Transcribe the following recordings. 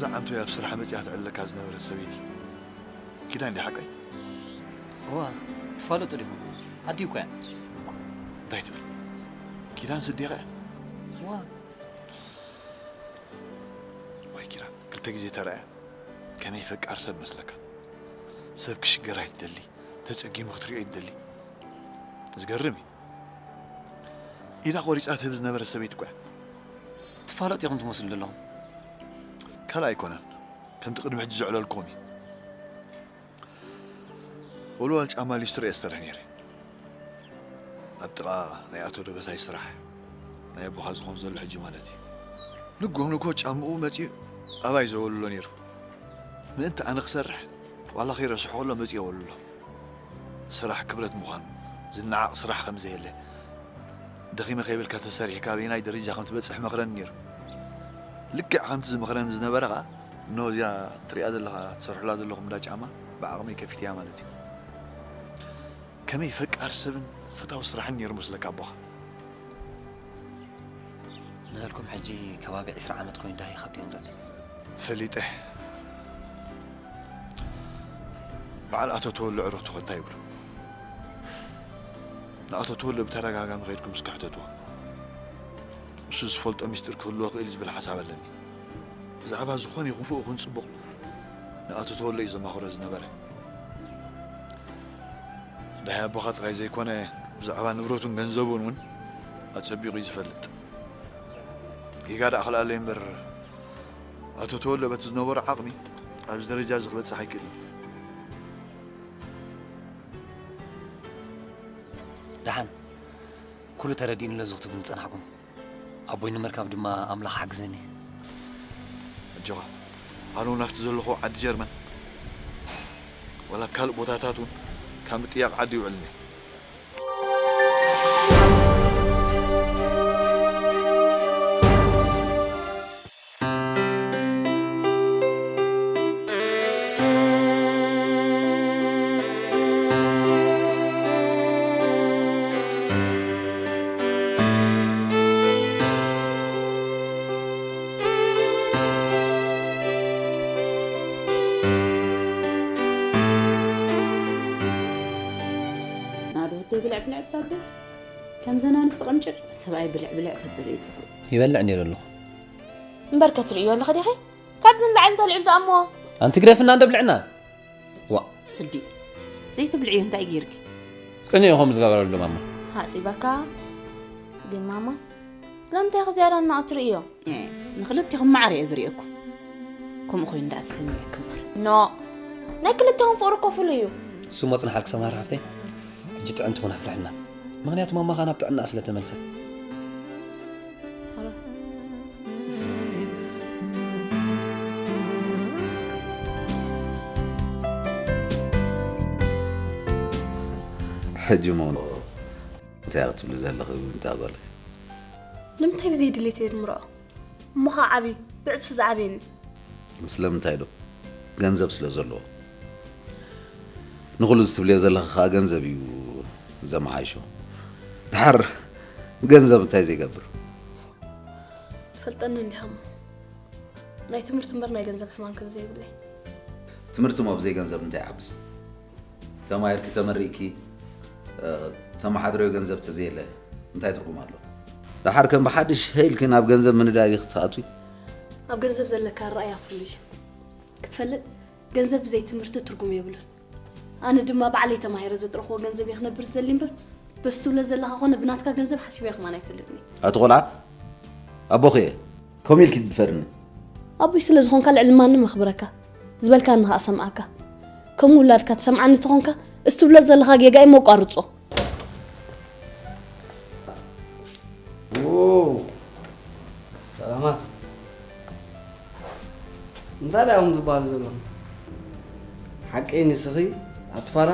እዛ ዓንቶ ኣብ ስራሕ መጺኣ ትዕለካ ዝነበረት ሰበይቲ ኪዳን ድያ ሓቀይ? እዋ፣ ትፋለጡ ዲኹም? ኣዲኡ እኮ እያ። እንታይ ትብል? ኪዳን ስዲቐ? እዋ፣ ወይ ኪራ፣ ክልተ ግዜ ተራእያ ከመይ ፈቃር ሰብ መስለካ? ሰብ ክሽገር ኣይትደሊ፣ ተጸጊሙ ክትሪኦ ኣይትደሊ። ዝገርም እዩ። ኢዳ ቆሪጻ ትህብ ዝነበረ ሰበይቲ እኮ እያ። ትፋለጡ ኢኹም ትመስሉ ዘለኹም። ካልእ ኣይኮነን፣ ከምቲ ቅድሚ ሕጂ ዘዕለልኩም እዩ። ወልዋል ጫማ ሊስትሮ እየ ዝሰርሕ ነይረ። ኣብ ጥቓ ናይ ኣቶ ደበሳይ ስራሕ፣ ናይ ኣቦኻ ዝኾን ዘሎ ሕጂ ማለት እዩ። ንጎ ንጎ ጫምኡ መጺኡ ኣባይ ዘወልሎ ነይሩ። ምእንቲ ኣነ ክሰርሕ ዋላ ከይረስሖ ከሎ መጺኡ የወልሎ። ስራሕ ክብረት ምዃኑ፣ ዝነዓቕ ስራሕ ከም ዘየለ፣ ደኺመ ከይበልካ ተሰሪሕካ ኣበየናይ ደረጃ ከም ትበጽሕ መኽረኒ ነይሩ። ልክዕ ከምቲ ዝመኽረኒ ዝነበረ ኸኣ እነሆ እዚኣ ትሪኣ ዘለኻ ትሰርሕላ ዘለኹም እንዳ ጫማ ብዓቕመይ ከፊተያ ማለት እዩ። ከመይ ፈቃር ሰብን ፈታዊ ስራሕን ነይሩ መስለካ ኣቦኻ? ንህልኩም ሕጂ ከባቢ ዕስራ ዓመት ኮይኑ ዳሂ ካብ ደንረግ ፈሊጠ። በዓል ኣቶ ተወለ ዕረቱ ከ እንታይ ይብሉ? ንኣቶ ተወለ ብተደጋጋሚ ከይድኩም እስኪ ሕተትዎ። እሱ ዝፈልጦ ሚስጥር ክህልዎ ክእል ዝብል ሓሳብ ኣለኒ። ብዛዕባ ዝኾነ ይኹን ክፉእ ይኹን ጽቡቕ ንኣቶ ተወለ እዩ ዘማኽሮ ዝነበረ። ዳሂ ኣቦኻ ጥራይ ዘይኮነ ብዛዕባ ንብረቱን ገንዘቡን እውን ኣጸቢቑ እዩ ዝፈልጥ። ጌጋ ደኣ ክልኣለይ እምበር ኣቶ ተወለ በቲ ዝነበሮ ዓቕሚ ኣብዚ ደረጃ እዚ ክበጽሕ ኣይክእልን። ደሓን ኩሉ ተረዲእኒ ኣሎ እዚ ክትብሉ ዝጸናሕኩም። ኣቦይ ንምርካብ ድማ ኣምላኽ ሓግዘኒ። ኣጆኻ፣ ኣነ እውን ኣብቲ ዘለኹ ዓዲ ጀርመን ዋላ ካልእ ቦታታት እውን ካብ ምጥያቕ ዓዲ ይውዕልን እየ። ናዶ ወደይ ብልዕ ብልዕ ተብል። ከምዘን ኣንስቲ ቅምጭጭ ሰብኣይ ብልዕ ብልዕ ተብል እዩ ጽቡቕ። ይበልዕ ነይሩ ኣለኹ። እምበር ከትርእዮ ኣለኺ ዲኺ? ካብዚ ንላዕሊ እንተልዕል ዶ ኣሞ? ኣንቲ ግደፍና እንደ ብልዕና። ዋ። ስዲ ዘይትብልዕዮ እንታይ ጌርኪ? ቅንኢ ኢኹም ዝገበረሉ ማማ። ሓጺበካ ግን ማማስ ስለምንታይ ኢኺ ዝያዳ እናኣ ትርእዮ? እ፣ ንኽልቲኹም ማዕረ እየ ዝርእየኩም። ከምኡ ኮይኑ ደኣ ተሰሚዑ ክምር። ኖ ናይ ክልቲኹም ፍቕሪ እኮ ፍሉይ እዩ። እሱ ሞጽና ሓልክ ሰማር ሓፍተይ። ሕጂ ጥዕምቲ ቡን ኣፍልሕልና። ምኽንያቱ ማማኻ ናብ ጥዕና ስለ ተመልሰት። ሕጂ እሞ እንታይ ክትብሊ ዘለኺ ዊንታ ጓለይ? ንምንታይ ብዘይ ድሌት እየ ድምርዖ? እሞ ኸዓ ዓብዩ፣ ብዕጽፊ ዝዓብየኒ። ስለምንታይ ዶ? ገንዘብ ስለ ዘለዎ። ንኹሉ እዚ ትብልዮ ዘለኺ ኸዓ ገንዘብ እዩ ዘመሓይሾ። ድሓር ገንዘብ እንታይ ዘይገብር? ትፈልጠኒ እንዲኻ እሞ። ናይ ትምህርቲ እምበር ናይ ገንዘብ ሕማም ከም ዘይብለይ። ትምህርቲ እሞ ብዘይ ገንዘብ እንታይ ይዓብስ? ተማሂርኪ ተመሪቕኪ፣ እ፣ ተመሓድረዮ ገንዘብ ተዘየለ እንታይ ትርጉም ኣሎ? ደሓር ከም ብሓድሽ ሄልኪ ናብ ገንዘብ ምንዳይ ክትኣትዊ? ኣብ ገንዘብ ዘለካ ኣረኣእያ ፍሉይ እዩ። ክትፈልጥ፣ ገንዘብ ብዘይ ትምህርቲ ትርጉም የብሉን። ኣነ ድማ ባዕለይ ተማሂረ ዘጥረኽዎ ገንዘብ እየ ክነብር ዝደሊ እምበር፣ በዚ ትብሎ ዘለኻ ኮነ ብናትካ ገንዘብ ሓሲበ ከማን ኣይፈልጥን እየ። ኣቲ ቆልዓ፣ ኣቦኺ እየ። ከምኡ ኢልኪ ድፈርኒ። ኣቦይ ስለ ዝኾንካ ልዕሊ ማንም ኣኽብረካ። ዝበልካኒ ከኣ ሰምዓካ። ከም ውላድካ ትሰምዓኒ ተኾንካ፣ እዚ ትብሎ ዘለኻ ጌጋ እዩ፣ መቋርጾ። ዎው፣ ሰላማት። እንታይ ድኣ እዮም ዝበሃሉ ዘለኹም? ሓቀይ ንስኺ፣ ኣቲ ፋራ፣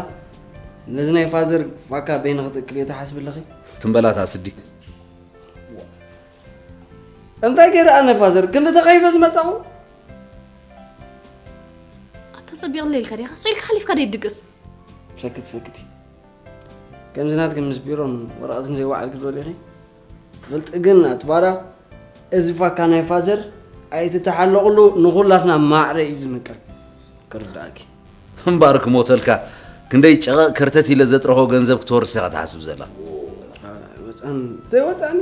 ነዚ ናይ ፋዘር ፋካ በይንኺ ትእክልዮ ትሓስቢ ኣለኺ? ትም በላ እታ ስዲ። እንታይ ገይረ ኣነ ፋዘር ክንዲ ተኸይፈ ዝመጻኹ? ኣታ ጸቢቕለይ ኢልካ ዲኻ? ስቕ ኢልካ ሓሊፍካ ደይትድቅስ? ሰክቲ ሰክቲ። ከምዚ ናትኪ ምስ ቢሮን ወረቐትን ዘይወዓልኪ ዶ ዲኺ? ትፈልጢ ግን ኣቲ ፋራ፣ እዚ ፋካ ናይ ፋዘር ኣይትተሓለቕሉ፣ ንኹላትና ማዕረ እዩ ዝምቅር። ክርዳእኪ። እምባር ክሞተልካ፣ ክንደይ ጨቐቕ ከርተት ኢለ ዘጥረኾ ገንዘብ ክትወርስ ኢኻ ትሓስብ ዘላ። ወፃን ዘይወፃኒ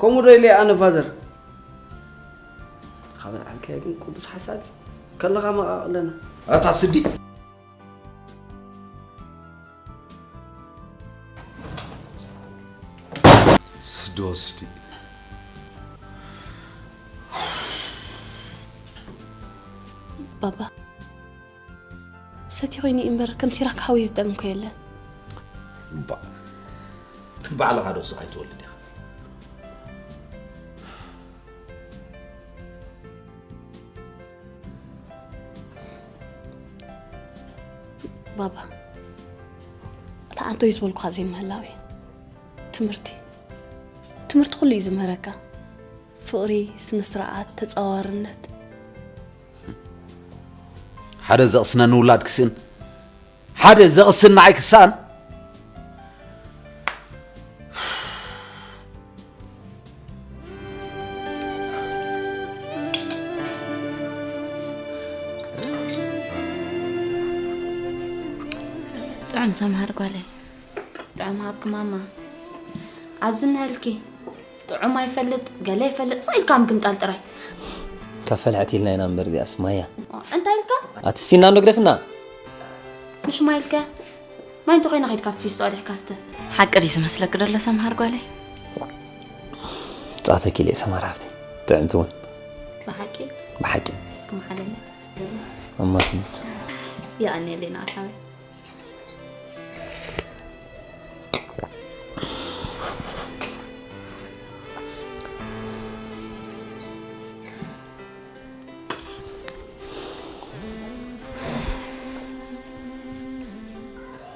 ከምኡ ዶ ኢለ ኣነ ፋዘር። ካበይ ዓልካዮ ግን ቅዱስ ሓሳድ ከለኻ መቓቕለና። ኣታ ስዲ። ስዲ ወስዲ። ባባ፣ ሰቲ ኮይኑ እምበር ከም ሲራክ ሓወይ ዝጥዕም እኮ የለን። እባ ባዕልኻ ዶ ስቕ ኣይትወልድ ኢኻ? ባባ፣ እቲ ኣንቶይ ዝበልኩኻ ዘይምህላው እዩ። ትምህርቲ ትምህርቲ ኩሉ እዩ ዝምህረካ። ፍቕሪ፣ ስነ ስርዓት፣ ተፃዋርነት። ሓደ ዘቕስነኒ ውላድ ክስእን፣ ሓደ ዘቕስን ንዓይ ክሰኣን። ጥዑም ሰምሃር ጓለይ፣ ጥዑም ሃብኪ ማማ። ኣብዚ እነሀልኪ ጥዑም ኣይፈልጥ ገለ ይፈልጥ ስቕ ኢልካ ምግምጣል ጥራይ። ካብ ፈልሐት ኢልና ኢና እምበር እዚኣስ ማያ። እንታይ ኢልካ? ኣትስቲና እንዶ ግደፍና። ምሽ ማይ ኢልካ? ማይ እንተኾይና ከይድካ ፊስቶ ኣሊሕካ ስተ። ሓቂ ድዩ ዝመስለኪ ደሎ ሰምሃር ጓለይ? ጻተኪ ኢለ ሰማር ሃፍቲ። ጥዕምቲ እውን። ብሓቂ? ብሓቂ። እስኪ መሓለለ። እማ ትሙት። ይኣኔለይ ንዓኻ ሓወይ።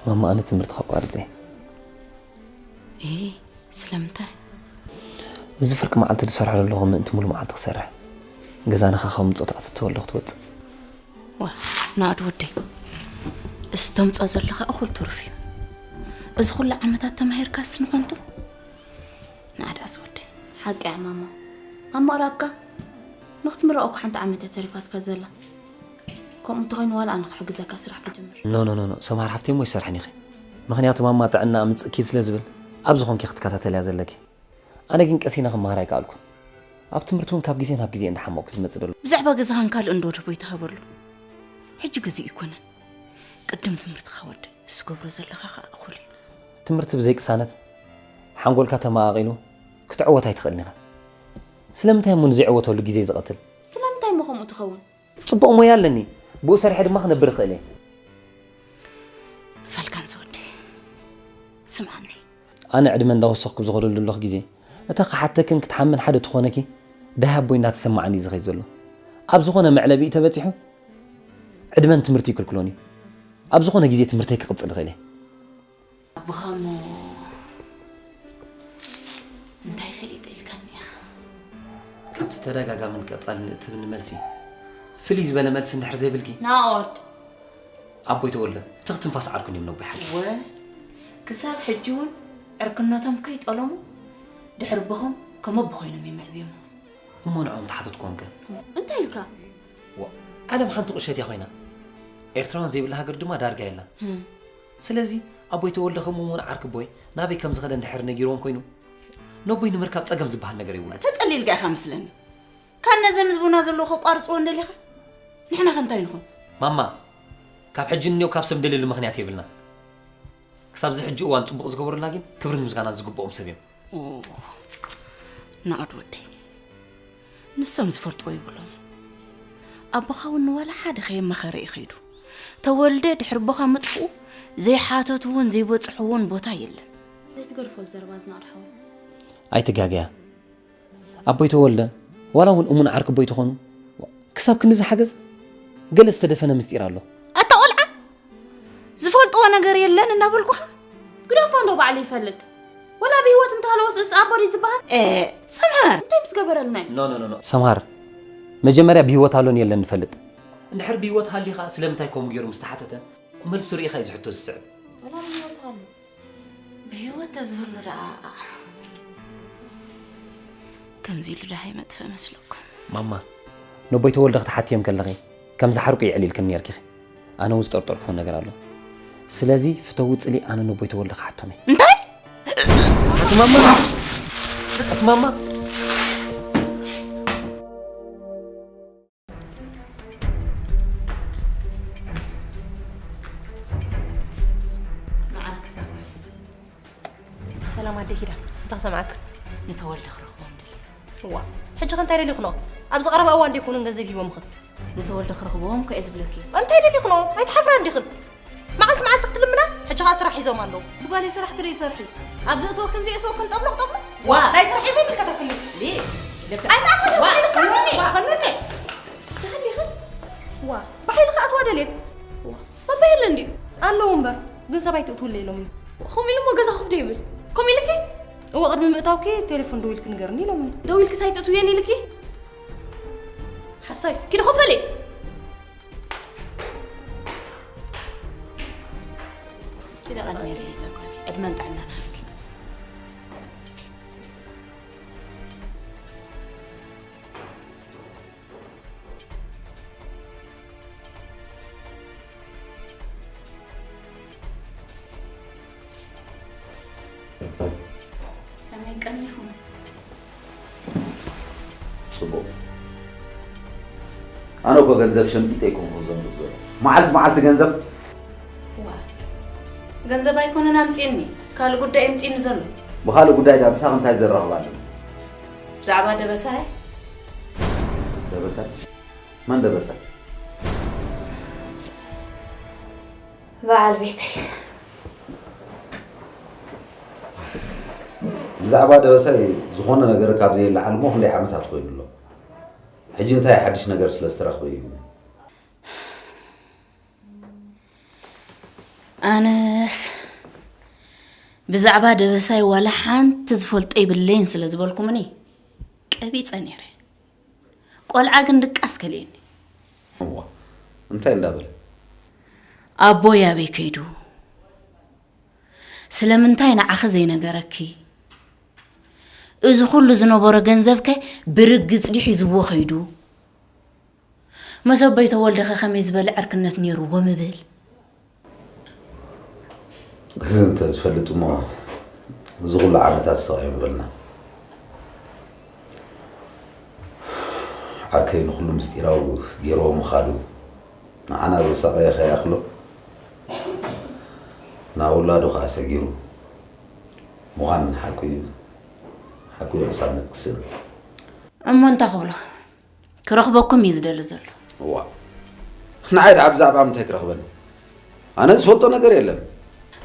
ማማ ኣነ ትምህርቲ ከቋርጽ እየ። እይ፣ ስለምንታይ? እዚ ፍርቂ መዓልቲ ዝሰርሖ ዘለኹ ምእንቲ ሙሉ መዓልቲ ክሰርሕ፣ ገዛና ከ ካብ ምጾት ኣትትወ ኣለኹ ትወጽእ። ዋ፣ ናእድ ወደይ፣ እዚ ተምጾ ዘለኻ እኹል ትሩፍ እዩ። እዚ ኩሉ ዓመታት ተማሂርካስ ንኾንቱ? ናእድ ኣዚ ወደይ። ሓቂ እያ ማማ፣ ኣብ ምቕራብካ ንክትምረቕ እኮ ሓንቲ ዓመት እያ ተሪፋትካ ዘላ። ከምኡ እንተኾይኑ ዋላ ኣነ ክሕግዘካ ስራሕ ክጅምር። ኖ ኖ ኖ ኖ፣ ሰምሃር ሓፍተይ እሞ ይሰርሐን ኢኺ። ምኽንያቱ ማማ ጥዕና ኣምጽእኪ ስለ ዝብል ኣብ ዝኾንኪ ክትከታተልያ ዘለኪ። ኣነ ግን ቀሲነ ክመሃር ኣይከኣልኩን። ኣብ ትምህርቲ እውን ካብ ግዜ ናብ ግዜ እንዳሓመቕኩ ዝመጽእ ዘሎ። ብዛዕባ ገዛኻን ካልእ እንዶ ደቦ ይተሃበሉ። ሕጂ ግዜ ይኮነን። ቅድም ትምህርትኻ ወድእ፣ ዝገብሮ ዘለኻ ኸኣ እኹል እዩ። ትምህርቲ ብዘይ ቅሳነት ሓንጎልካ ተመቓቒሉ ክትዕወት ኣይትኽእልን ኢኻ። ስለምንታይ እሞ ንዘይዕወተሉ ግዜ ዝቐትል? ስለምንታይ እሞ ከምኡ ትኸውን? ጽቡቕ ሞያ ኣለኒ፣ ብኡ ሰሪሐ ድማ ክነብር እኽእል እየ። ፈልካን ዝወዲ ስምዓኒ። ኣነ ዕድመ እንዳወሰኽኩ ብዝኸደሉ ዘለኹ ግዜ እታ ክሓተክን ክትሓምን ሓደ ትኾነኪ ደሃ ኣቦይ እንዳተሰማዓኒ እዩ ዝኸይድ ዘሎ። ኣብ ዝኾነ መዕለቢኡ ተበጺሑ ዕድመን ትምህርቲ ይክልክሎን እዩ። ኣብ ዝኾነ ግዜ ትምህርተይ ክቕጽል እኽእል እየ። ኣቦኻ እሞ እንታይ ፈሊጠ ኢልካኒ ኢኻ? ካብቲ ተደጋጋምን ቀጻልን እትብኒ መልሲ ፍልይ ዝበለ መልሲ እንድሕር ዘይብልኪ። ናኦድ። ኣቦይ ተወልደ ትኽ ትንፋስ ዓርኩን እዮም ነቦይ ሓቂ። ወ ክሳብ ሕጂ እውን ዕርክነቶም ከይጠለሙ ድሕሪ ኣቦኹም ከም ኣቦ ኮይኖም እዮም ኣዕብዮምኹም። እሞ ንዕኦም ተሓተትኮም ከ? እንታይ ኢልካ? ዋ፣ ዓለም ሓንቲ ቁሸት እያ ኮይና። ኤርትራውያን ዘይብላ ሃገር ድማ ዳርጋ የላን። ስለዚ ኣቦይ ተወልደ ከምኡ እውን ዓርኪ ኣቦይ ናበይ ከም ዝኸደ እንድሕር ነጊርዎም ኮይኑ ነቦይ ንምርካብ ጸገም ዝበሃል ነገር የብሉን። ተጸሊልካ ኢኻ መስለኒ። ካብ ነዘም ዝቡና ዘለዉ ከቋርጽዎ እንደሊኻ? ንሕና ከ እንታይ ንኹን? ማማ፣ ካብ ሕጂ ንኔው ካብ ሰብ ደልየሉ ምኽንያት የብልና። ክሳብ እዚ ሕጂ እዋን ጽቡቕ ዝገበሩልና ግን ክብርን ምስጋናን ዝግብኦም ሰብ እዮም። ኦ፣ ናኦድ ወደይ፣ ንሶም ዝፈልጥዎ ይብሎም። ኣቦኻ እውን ንዋላ ሓደ ከየማኸረ እዩ ከይዱ። ተወልደ ድሕሪ ኣቦኻ ምጥፍኡ ዘይሓተትዎን ዘይበጽሕዎን ቦታ የለን። ዘይትገድፎ ዘረባ ዝናኦድ ሓወይ። ኣይትጋገያ። ኣቦይ ተወልደ ዋላ እውን እሙን ዓርኪ ኣቦይ ተኾኑ ክሳብ ክንዲ ዝሓገዝ ገለ ዝተደፈነ ምስጢር ኣሎ። ኣታ ቆልዓ ዝፈልጥዎ ነገር የለን እናበልኩኻ። ግደፎ እንዶ ባዕሉ ይፈልጥ። ወላ ብህይወት እንተሃለወስ እዚ ኣቦ ድዩ ዝበሃል? ኤ፣ ሰምሃር። እንታይ ምስ ገበረልና እዩ? ኖ፣ ኖ፣ ኖ፣ ኖ። ሰምሃር፣ መጀመርያ ብህይወት ኣሎን የለን ንፈልጥ። እንድሕር ብህይወት ሃልዩ ኸኣ ስለምንታይ ከምኡ ገይሩ ምስ ተሓተተ መልሱ ርኢኻ እዩ እዚ ሕቶ ዝስዕብ። ወላ ብህይወት ኣሎ። ብህይወት ተዝህሉ ደኣ ከምዚ ኢሉ ደሃይ መጥፍእ መስለኩም? ማማ፣ ነቦይ ተወልደ ክትሓትዮም ከለኺ ከም ዝሓርቁ የዕሊልክን ነርኪ። ኣነ እውን ዝጠርጠርኩዎ ነገር ኣሎ። ስለዚ ፍተዊ ጽሊ ኣነ ነቦይ ተወልደ ክሓቶም እየ። እንታይ? ኣትማማ ኣትማማ ንዓልክ ዛጓል ሰላም ኣደ ኪዳን እንታይ ክሰምዓክ? ንተወልደ ክረኽቦ እንደሊ። እዋ ሕጂ ከ እንታይ ደሊኹ ነው? ኣብዚ ቀረባ እዋን ደይኮኑን ገንዘብ ሂቦምኽን? ንተወልደ ክረኽብዎም እኮ እየ ዝብለኪ። እንታይ ደሊኹ ነው? ኣይትሓፍራ እንዲኽን? መዓልቲ መዓልቲ ክትልምና ሕጂ ኸዓ ስራሕ ሒዞም ኣለዉ። ብጓለይ ስራሕ ክደይ ሰርሒ ኣብ ዘእትወክን ዘእትወክን ጠብሎ ክጠብሎ ዋ ናይ ስራሕ ይመልከተክን ሊ ኣይተኣከለ ዋ ባይልካ ፈኑኒ ፈኑኒ ተሃሊኽን ዋ ባይልካ ኣትዋ ደልየን ዋ ባባ የለ እንዲዩ ኣለዉ እምበር ግን ሰባይ ትእትውለ ኢሎምኒ ከምኡ ኢሉ እሞ ገዛ ኮፍ ደይብል ከምኡ ኢልኪ እወ ቅድሚ ምእታውኪ ቴሌፎን ደዊልኪ ንገርኒ ኢሎምኒ ደዊልኪ ሳይትእትውየን ኢልኪ ሓሳዊት ኪዲ ኮፈሊ ኪዳ ቀድሜ ገዛ ጓል ዕድመን ጥዕናን ሃብኪ ከመይ ቀኒኹም? ጽቡቕ። ኣነ እኮ ገንዘብ ሸምጢጠ ኣይኮንኩን ዘምጽእ ዘሎ። መዓልቲ መዓልቲ ገንዘብ። ዋ ገንዘብ ኣይኮነን ኣምጺእኒ፣ ካልእ ጉዳይ እዩ ኣምጺእኒ ዘሎ። ብኻልእ ጉዳይ ድኣ ምሳኺ እንታይ ዘራኽብ ኣለኒ? ብዛዕባ ደበሳይ። ደበሳይ? መን ደበሳይ? በዓል ቤተይ። ብዛዕባ ደበሳይ ዝኾነ ነገር ካብ ዘየለዓል እሞ ክንደይ ዓመታት ኮይኑ ኣሎ። ሕጂ እንታይ ሓድሽ ነገር ስለ ዝተረኽበ እዩ? ኣነስ ብዛዕባ ደበሳይ ዋላ ሓንቲ ዝፈልጦ ይብለይን ስለ ዝበልኩምኒ ቀቢጸ ነይረ። ቆልዓ ግን ድቃስ ከልእኒ። እዋ እንታይ እንዳበለ? ኣቦይ ኣበይ ከይዱ? ስለምንታይ ንዓኺ ዘይነገረኪ? እዚ ኩሉ ዝነበሮ ገንዘብከ ብርግጽ ድዩ ሒዝዎ ከይዱ? መሰቦይ ተወልደኸ ከመይ ዝበለ ዕርክነት ነይርዎም እብል? እዚ እንተዝፈልጥ እሞ እዚ ኩሉ ዓመታት ስቕ ኣይምበልና። ዓርከይ ንኹሉ ምስጢራዊ ገይርዎ ምኻዱ ንዓና ዘሳቐየ ከይኣኽሎ ናብ ውላዱ ከኣ ሰጊሩ ምዃን ሓቁ እዩ። ሓቁ እዩ ቅሳነት ክስእን። እሞ እንታይ ክብሎ? ክረኽበኩም እዩ ዝደሊ ዘሎ። እዋ ንዓይ ደኣ ብዛዕባ ምንታይ ክረኽበኒ? ኣነ ዝፈልጦ ነገር የለን።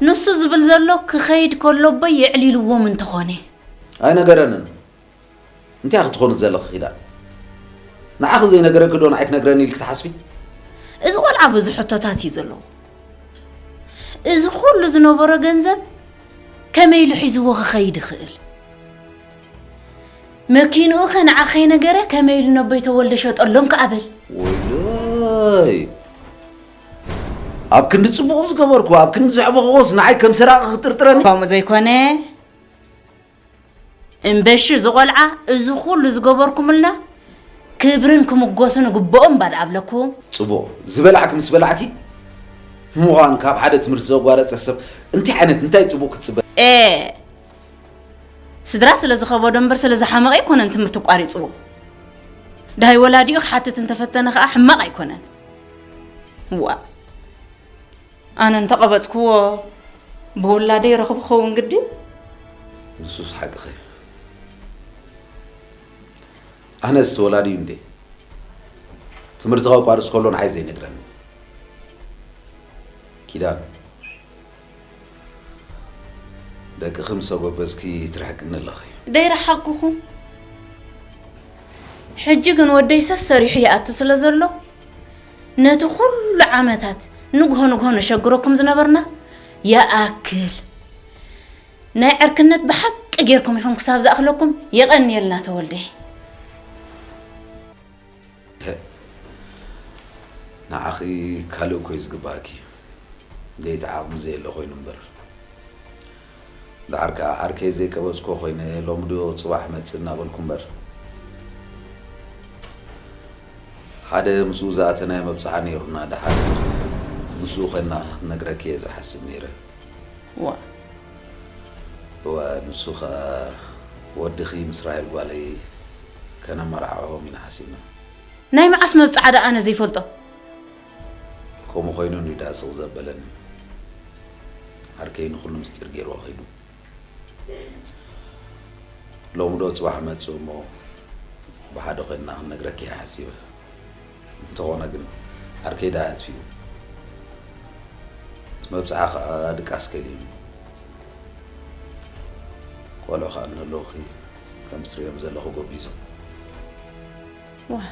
ንሱ ዝብል ዘሎ ክኸይድ ከሎ ኣቦይ የዕሊልዎም እንተኾነ። ኣይነገረንን። እንታይ ኢኺ ትኾኒ ዘለኺ ኪዳን? ንዓኺ ዘይነገረኪ ዶ ንዓይ ክነግረኒ ኢልኪ ትሓስቢ? እዚ ቆልዓ ብዙሕ ሕቶታት እዩ ዘለዎ። እዚ ኩሉ ዝነበሮ ገንዘብ ከመይ ኢሉ ሒዝዎ ክኸይድ ይኽእል? መኪንኡ ኸ ንዓ ከይነገረ ከመይ ኢሉ ነቦይ ተወልደ ሸጠሎም ከኣ በል። ወይለይ ኣብ ክንዲ ጽቡቕ ዝገበርኩ ኣብ ክንዲ ዘዕበኽዎስ ንዓይ ከም ሰራቒ ክጥርጥረኒ? ከምኡ ዘይኮነ እምበሺ እዚ ቆልዓ እዚ ኩሉ ዝገበርኩምልና ክብርን ክምጎስን ግብኦም እባ ድኣ ኣብለኩም። ጽቡቕ ዝበላዕኪ ምስ በላዕኪ ምዃን ካብ ሓደ ትምህርቲ ዘጓረጸ ሰብ እንታይ ዓይነት እንታይ ጽቡቕ ክትጽበ? ኤእ ስድራ ስለ ዝኸበዶ እምበር ስለ ዝሓመቐ ኣይኮነን ትምህርቲ ኣቋሪጽዎ። ደሃይ ወላዲኡ ክሓትት እንተፈተነ ከኣ ሕማቕ ኣይኮነን። ዋእ ኣነ እንተቐበጽክዎ ብውላደይ ረኽቡ ክኸውን ግዲ። ንሱስ ሓቅኺ። ኣነስ ወላዲኡ እንዴ ትምህርቲ ከቋርጽ ከሎ ንዓይ ዘይነግረኒ። ኪዳን ደቅኺ ምስ ኣጎበዝኪ ትርሕቅኒ ኣለኺ። ደይረሓቅኹ። ሕጂ ግን ወደይ ሰሰሪሑ ይኣቱ ስለ ዘሎ ነቲ ኩሉ ዓመታት ንግሆ ንግሆ ነሸግረኩም ዝነበርና ይኣክል። ናይ ዕርክነት ብሓቂ ጌርኩም ኢኹም ክሳብ ዝኣኽለኩም የቐንየልና ተወልደይ። ንዓኺ ካልእ እኮ እዩ ዝግባኣኪ ለይቲ ዓቕሚ ዘየለ ኮይኑ እምበር። ደሓር ከኣ ዓርከይ ዘይቀበጽኮ ኮይነ ሎሚ ዶ ጽባሕ መጽእ እናበልኩ እምበር ሓደ ምስኡ ዝኣተናዮ መብጽዓ ነይሩና። ደሓር ምስኡ ኸና ክነግረኪ እየ ዝሓስብ ነይረ። ዋ እዋ ንሱ ኸኣ ወድኺ ምስ ራሄል ጓለይ ከነመርዓዖም ኢና ሓሲብና። ናይ መዓስ መብጽዓ ደኣ ኣነ ዘይፈልጦ? ከምኡ ኮይኑ እንዲ ደኣ ስቕ ዘበለኒ። ዓርከይ ንኹሉ ምስጢር ገይርዎ ኸይዱ። ሎሚ ዶ ጽባሕ መጽእ እሞ ብሓደ ኮይንና ክንነግረኪ እየ ሓሲበ። እንተኾነ ግን ዓርከይ ደኣ ኣጥፊኡ። እቲ መብጽዓ ኸኣ ድቃስ ከሊእኒ። ቆልዑ ኸኣ እንህለውኺ ከም ትርእዮም ዘለኹ ጎቢዞም። ዋይ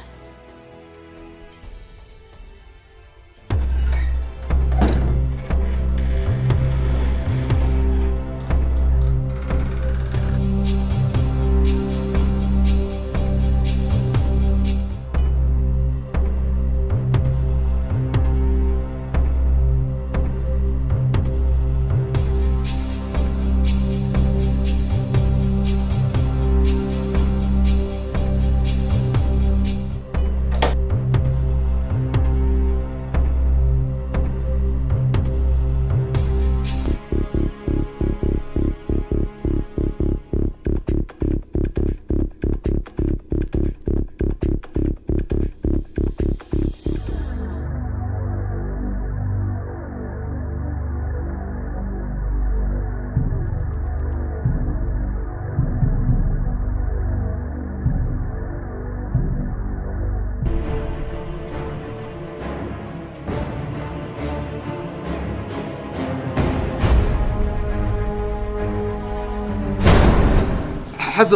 ሓዞ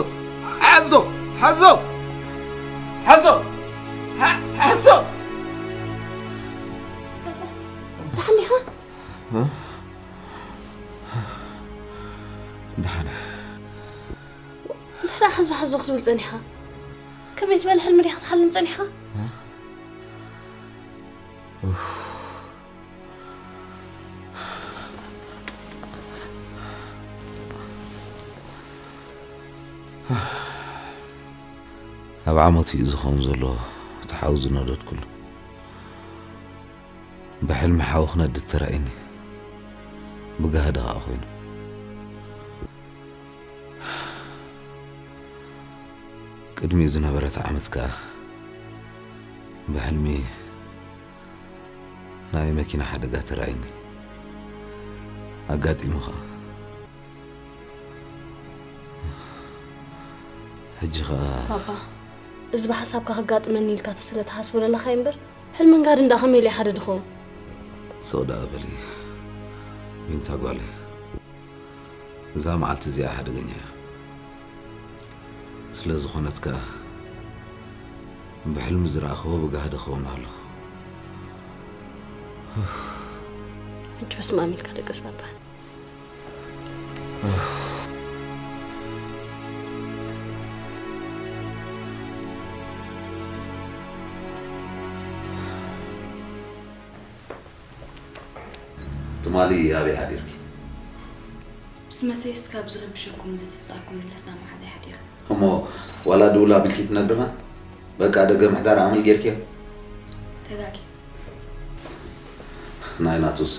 ሓዞ ሓዞ ሓዞ ሓ- ሓዞ ደሓን ዲኻ? ደሓን እንድሕር ሓዞ ሓዞ ክትብል ጸኒሕካ ከመይ ዝበለ ሕልሚ ዲኻ ክትሓልም ጸኒሕካ? ኣብ ዓመቱ እዩ ዝኸውን ዘሎ እቲ ሓው ዝነደድኩሉ። ብሕልሚ ሓው ክነድድ ተራእየኒ። ብጋህዲ ኸኣ ኮይኑ። ቅድሚኡ ዝነበረት ዓመት ከኣ ብሕልሚ ናይ መኪና ሓደጋ ተራእየኒ። ኣጋጢሙ ኸኣ። ሕጂ ኸኣ ባባ፣ እዚ ብሓሳብካ ከጋጥመኒ ኢልካ ስለ ትሓስቦ ዘለኻ እምበር፣ ሕልምን ጋህድን ደኣ ከመይ ኢሉ ሓደ ድኸውን? ስቕ ደኣ በሊ ዊንታ ጓለይ። እዛ መዓልቲ እዚኣ ሓደገኛ እያ። ስለ ዝኾነት ከኣ ብሕልሚ ዝረኣኽዎ ብጋህዲ ክኸውን ኣለኹ። ሕጂ በስመ ኣብ ኢልካ ደቅስ ባባ። ትማሊ ኣበይ ሓዲርኪ? ምስ መሰይስ ካብ ዝረብሸኩም ዝተሳእኩም ኢለ ስዳ መሓዘይ ሓዲረ። እሞ ዋላ ድውል ኣቢልኪ ትነግርና? በቃ ደገ ምሕዳር ኣመል ጌርክዮ? ተጋጊ። ናይ ናቱስ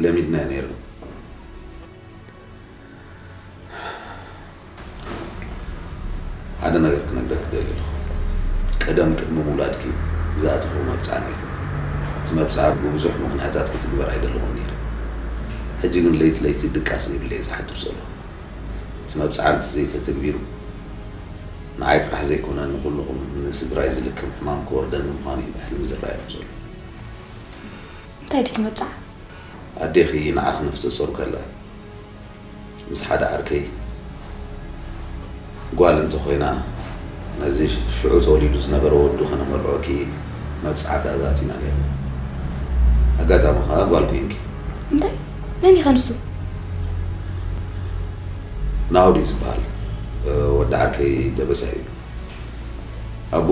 ለሚድናዮ ነይርና። ሓደ ነገር ክነግረኪ ደልየ ኣለኹ። ቀደም ቅድሚ ምውላድኪ ዝኣተኽዎ መብጽዓ ነይሩ። እቲ መብጽዓ ብብዙሕ ምኽንያታት ክትግበር ኣይደለኹን ነይረ። ሕጂ ግን ለይቲ ለይቲ ድቃስ ዘይብለይ ዝሓድር ዘሎ። እቲ መብጽዓ እንተዘይተተግቢሩ ንዓይ ጥራሕ ዘይኮነ ንኹልኹም ንስድራይ ዝልክም ሕማም ክወርደኒ ምዃኑ እዩ ብሕልሚ ዝረኣየኩም ዘሎ። እንታይ ድዩ እቲ መብጽዓ? ኣዴኺ ንዓኺ ነፍሰ ጾር ከላ ምስ ሓደ ዓርከይ ጓል እንተኾይና ነዚ ሽዑ ተወሊዱ ዝነበረ ወዱ ከነመርዖኪ መብጽዓ ተኣዛቲና ነይርና። ኣጋጣሚ ኸኣ ጓል ኮይንኪ። እንታይ? መን ኢኻ ንሱ? ናውዲ ዝበሃል ወዲ ዓርከይ ደበሳ እዩ። ኣቡ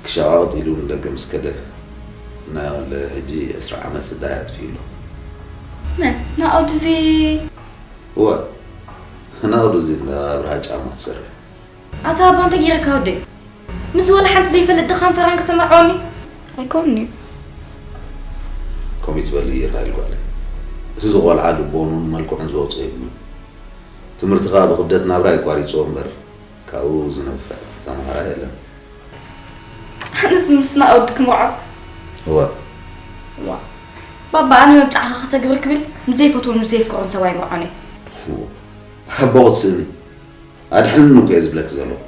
ክሸቓቕጥ ኢሉ ንደገ ምስ ከደ ናይ ሕጂ ዕስራ ዓመት ዳይ ኣጥፊኡ ኣሎ። መን? ናኦድ እዚ እወ ናኦድ እዚ እንዳ ኣብርሃ ጫማ ትሰርሕ። ኣታ ኣባ እንታይ ገይረካ ወደይ? ምስ ወላ ሓንቲ ዘይፈልጥ ድኻን ፈራን ከተመርዖኒ ኣይኮንን'ዩ። ከምኡ ትበሊ ይርኣይ ጓለይ። እዚ ቆልዓ ልቦኑን መልክዑን ዝወጾ የብሉን። ትምህርቲ ከኣ ብክብደት ናብራ የቋሪጽዎ እምበር ካብኡ ዝነፍዕ ተምሃራይ የለን። ኣነስ ምስና ወዲ ክምርዖ እወ። ዋ፣ ባባ ኣነ መብጻዕኻ ከተግብር ክብል ምስ ዘይፈትዎን ምስ ዘየፍቅሮን ሰብ ኣይምርዖን እየ። ኣቦ ክትስእኒ ኣድሕንኒ እኮ እየ ዝብለኪ ዘለኹ።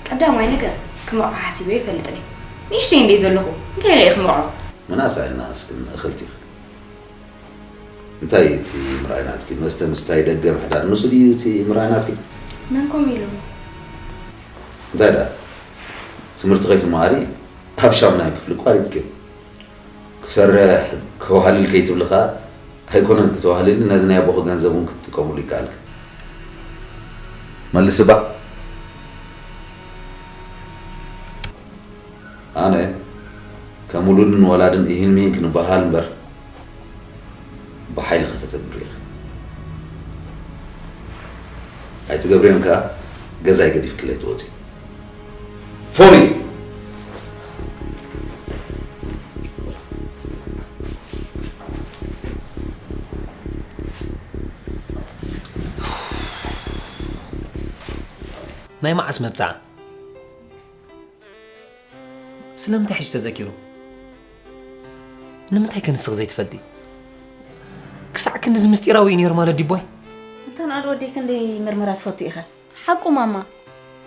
ቀዳማይ ነገር ክምርዖ ሓሲበ ይፈልጥን እየ። ንእሽተይ እንደ ዘለኹ እንታይ ርእየ ክምርዖ? ምናስ ኣይናኣስክን እኽልቲ ኢኺ። እንታይ እቲ ምርኣይ ናትኪ? መስተ ምስታይ፣ ደገ ምሕዳር፣ ንሱ ድዩ እቲ ምርኣይ ናትኪ? መን ከምኡ ኢሉ? እንታይ ደኣ? ትምህርቲ ከይትመሃሪ ኣብ ሻምናይ ክፍሊ ቋሪጽኪ። ክሰርሕ ከዋህልል ከይትብሊ ከኣ ኣይኮነን ክተዋህልሊ፣ ነዚ ናይ ኣቦኺ ገንዘብ እውን ክትጥቀሙሉ ይከኣልኪ። መልሲ እባ። ኣነ ከም ውሉድን ወላድን እሂን ምሂን ክንበሃል እምበር ብሓይሊ ከተተግብሪ ኢኺ። ኣይትገብርዮን ከኣ ገዛይ ገዲፍክለይ ትወጺ። ፎሪ! ናይ መዓስ መብጽዓ? ስለምንታይ ሕጂ ተዘኪሩ? ንምንታይ ከ ንስኺ ዘይትፈልጢ? ክሳዕ ክንድዚ ምስጢራዊ እዩ ነይሩ ማለት ዲቦይ? እንታ ንኣድ ወደይ ክንደይ ምርመራ ትፈቱ ኢኻ? ሓቁ ማማ፣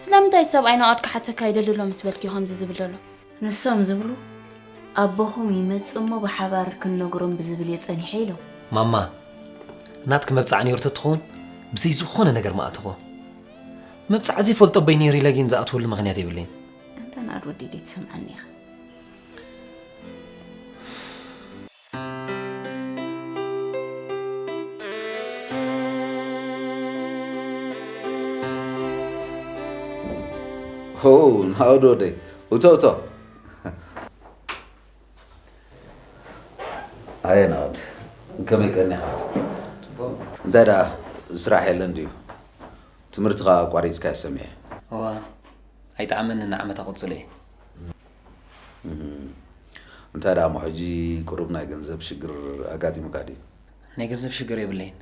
ስለምንታይ ሰብኣይ ንኣድ ክሓተካ ይደሊ ኣሎ ምስ በልኪ ከምዚ ዝብል ዘሎ? ንሶም ዝብሉ ኣቦኹም ይመጽእ እሞ ብሓባር ክንነግሮም ብዝብል እየ ጸኒሐ ኢሎም። ማማ፣ ናትኪ መብጽዓ ነይሩ ተትኸውን ብዘይ ዝኾነ ነገር ምኣተኹ። መብጽዓ ዘይፈልጦ ኣቦይ ነይሩ ኢለ ግን ዝኣትወሉ ምኽንያት የብለይን። ኣንታ ንኣድ ወዲ ደይ ትሰምዓኒ ኢኻ። ሆ፣ ናኦድ ወደይ፣ እቶ፣ እቶ። ኣየ ናኦድ፣ ከመይ ቀኒኻ? ጽቡቕ። እንታይ ደኣ፣ ስራሕ የለን ድዩ? ትምህርትኻ ኣቋሪጽካ እየ ሰሚዐ። እዋ፣ ኣይጠዓመንን፣ ንዓመታ ቅጽሎ እየ። እህ። እንታይ ደኣ እሞ ሕጂ ቁሩብ ናይ ገንዘብ ሽግር ኣጋጢሙካ ድዩ? ናይ ገንዘብ ሽግር የብለይን።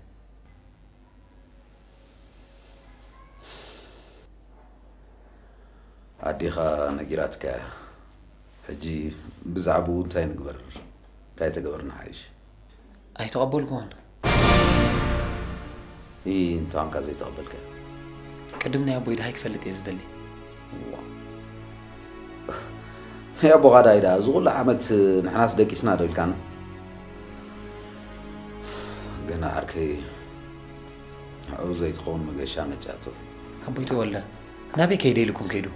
ኣዴኻ ነጊራትካ እያ። ሕጂ ብዛዕባኡ እንታይ ንግበር? እንታይ ተገበርና ሓይሽ? ኣይተቐበልኩዎን። ኢ፣ እንታይ ኳንካ ዘይተቐበልካ? ቅድም ናይ ኣቦይ ድሃይ ክፈልጥ እየ ዝደሊ። ዋ። ናይ ኣቦኻ ድሃይ ደኣ፣ እዚ ኩሉ ዓመት ንሕናስ ደቂስና ዶ ኢልካና? ገና ዓርከይ፣ ንዕኡ ዘይትኸውን መገሻ መጺኣቶ። ኣቦይ ተወልደ፣ ናበይ ከይደ ኢልኩም ከይዱ?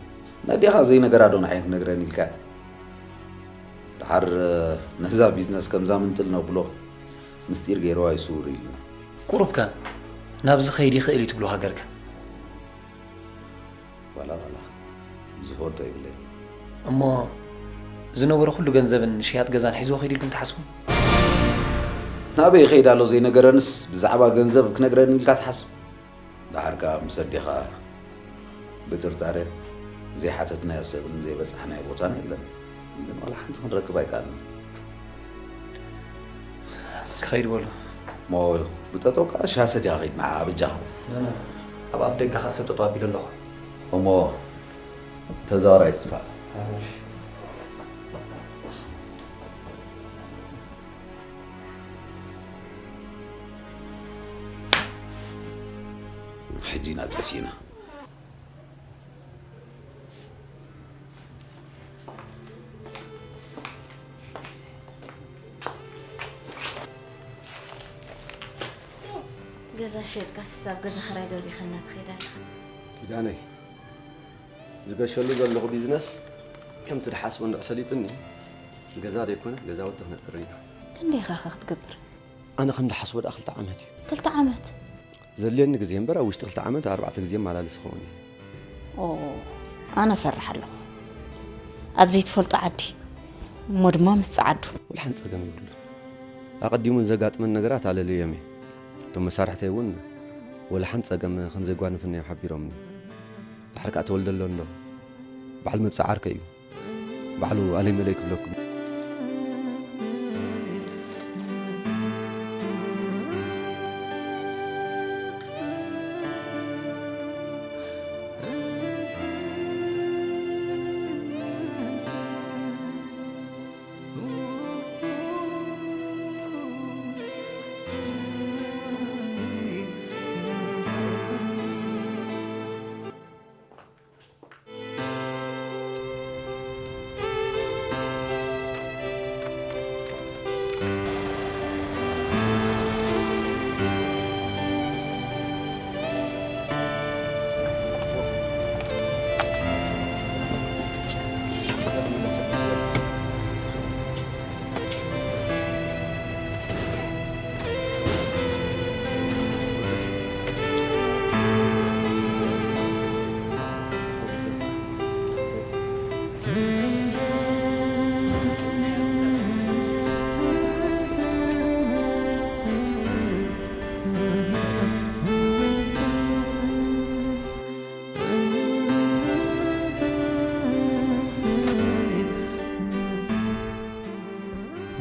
ነዴኻ ዘይነገራ ዶ ንዓይ ክትነግረኒ ኢልካ? ደሓር ነዛ ቢዝነስ ከምዛ ምንጥል ነብሎ ምስጢር ገይርዋ ይስውር ኢልና። ቁሩብከ ናብዚ ከይድ ይኽእል እዩ ትብሎ ሃገርከ? ዋላ ዋላ ዝፈልጦ ይብለይ። እሞ ዝነበሮ ኩሉ ገንዘብን ሽያጥ ገዛን ሒዝዎ ከይዱ ኢልኩም ትሓስቡ? ናበይ ይኸይድ ኣሎ ዘይነገረንስ ብዛዕባ ገንዘብ ክነግረኒ ኢልካ ትሓስብ? ደሓር ከኣ ምስ ኣዴኻ ብጥርጣረ ዘይሓተትናዮ ሰብን ዘይበጻሕናዮ ቦታን የለን። ግን ዋላ ሓንቲ ክንረክብ ኣይከኣልናን። ክኸይድ በሉ። እሞ ብጠጠው ከኣ ሻሂ ሰቲኻ ኸይድ ንዓ በጃኻ። ኖ፣ ኖ። ኣብ ኣፍ ደገ ከኣ ሰብ ጠጠው ኣቢሉ ኣለኹ። እሞ ተዛወር ኣይትጥፋእ። እሺ። ሕጂ ኢና ጠፊእና። ገዛ ሸጥካስ ኣብ ገዛ ኽራይ ደርቢኻና ትኸይድ ኣለኻ? ኪዳነይ፣ ዝገሸሉ ዘለኹ ቢዝነስ ከምቲ ድሓስቦ እንድዕ ሰሊጡኒ፣ ገዛ ዘይኮነ ገዛውቲ ክነጥሪ ኢና። ክንደይ ኢኻ ኸ ክትገብር? ኣነ ከም ድሓስቦ ደኣ ክልተ ዓመት እዩ። ክልተ ዓመት? ዘድልየኒ ግዜ እምበር ኣብ ውሽጢ ክልተ ዓመት ኣርባዕተ ግዜ መላልስ ይኸውን እየ። ኦ፣ ኣነ እፈርሕ ኣለኹ። ኣብ ዘይትፈልጦ ዓዲ፣ እሞ ድማ ምስ ጸዓዱ። ወላ ሓንቲ ጸገም የብሉን። ኣቐዲሙ ንዘጋጥመኒ ነገራት ኣለልዮም እየ። እቶም መሳርሕተይ እውን ወላ ሓንቲ ጸገም ከም ዘየጓንፍኒ እዮም ሓቢሮምኒ። ድሓር ከኣ ተወልደ ኣሎ እንዶ? በዓል መብጽዓ ዓርከይ እዩ። ባዕሉ ኣለይ መለይ ክብለኩም።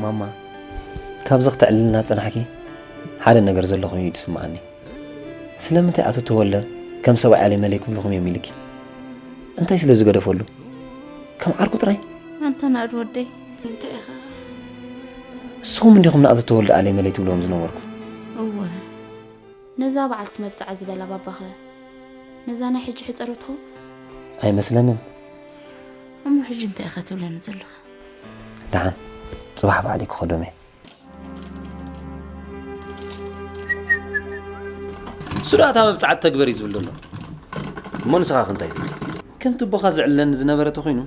ማማ፣ ካብዚ ክተዕልልና ዝጸናሕኪ ሓደ ነገር ዘሎ ኮይኑ እዩ ዝስምዓኒ። ስለምንታይ ኣቶ ተወልደ ከም ሰብኣይ ኣለይ መለይ ክብልኹም እዮም ኢልኪ? እንታይ ስለ ዝገደፈሉ? ከም ዓርኩ ጥራይ? ኣንታ ናእድ ወደይ፣ እንታይ ኢኻ? ንስኹም እንዲኹም ንኣቶ ተወልደ ኣለይ መለይ ትብልዎም ዝነበርኩም። እወ፣ ነዛ በዓልቲ መብጽዓ ዝበላ ባባኸ ነዛ ናይ ሕጂ ሕጸረትኹም? ኣይመስለንን። እሞ ሕጂ እንታይ ኢኻ ትብለኒ ዘለኻ? ደሓን፣ ጽባሕ ባዕለይ ክኸዶም እየ። እሱ ደኣ እታ መብጽዓት ተግበር እዩ ዝብል ዘሎ። እሞ ንስኻ ከ እንታይ ትብል? ከምቲ ኣቦኻ ዝዕለኒ ዝነበረ ተኾይኑ፣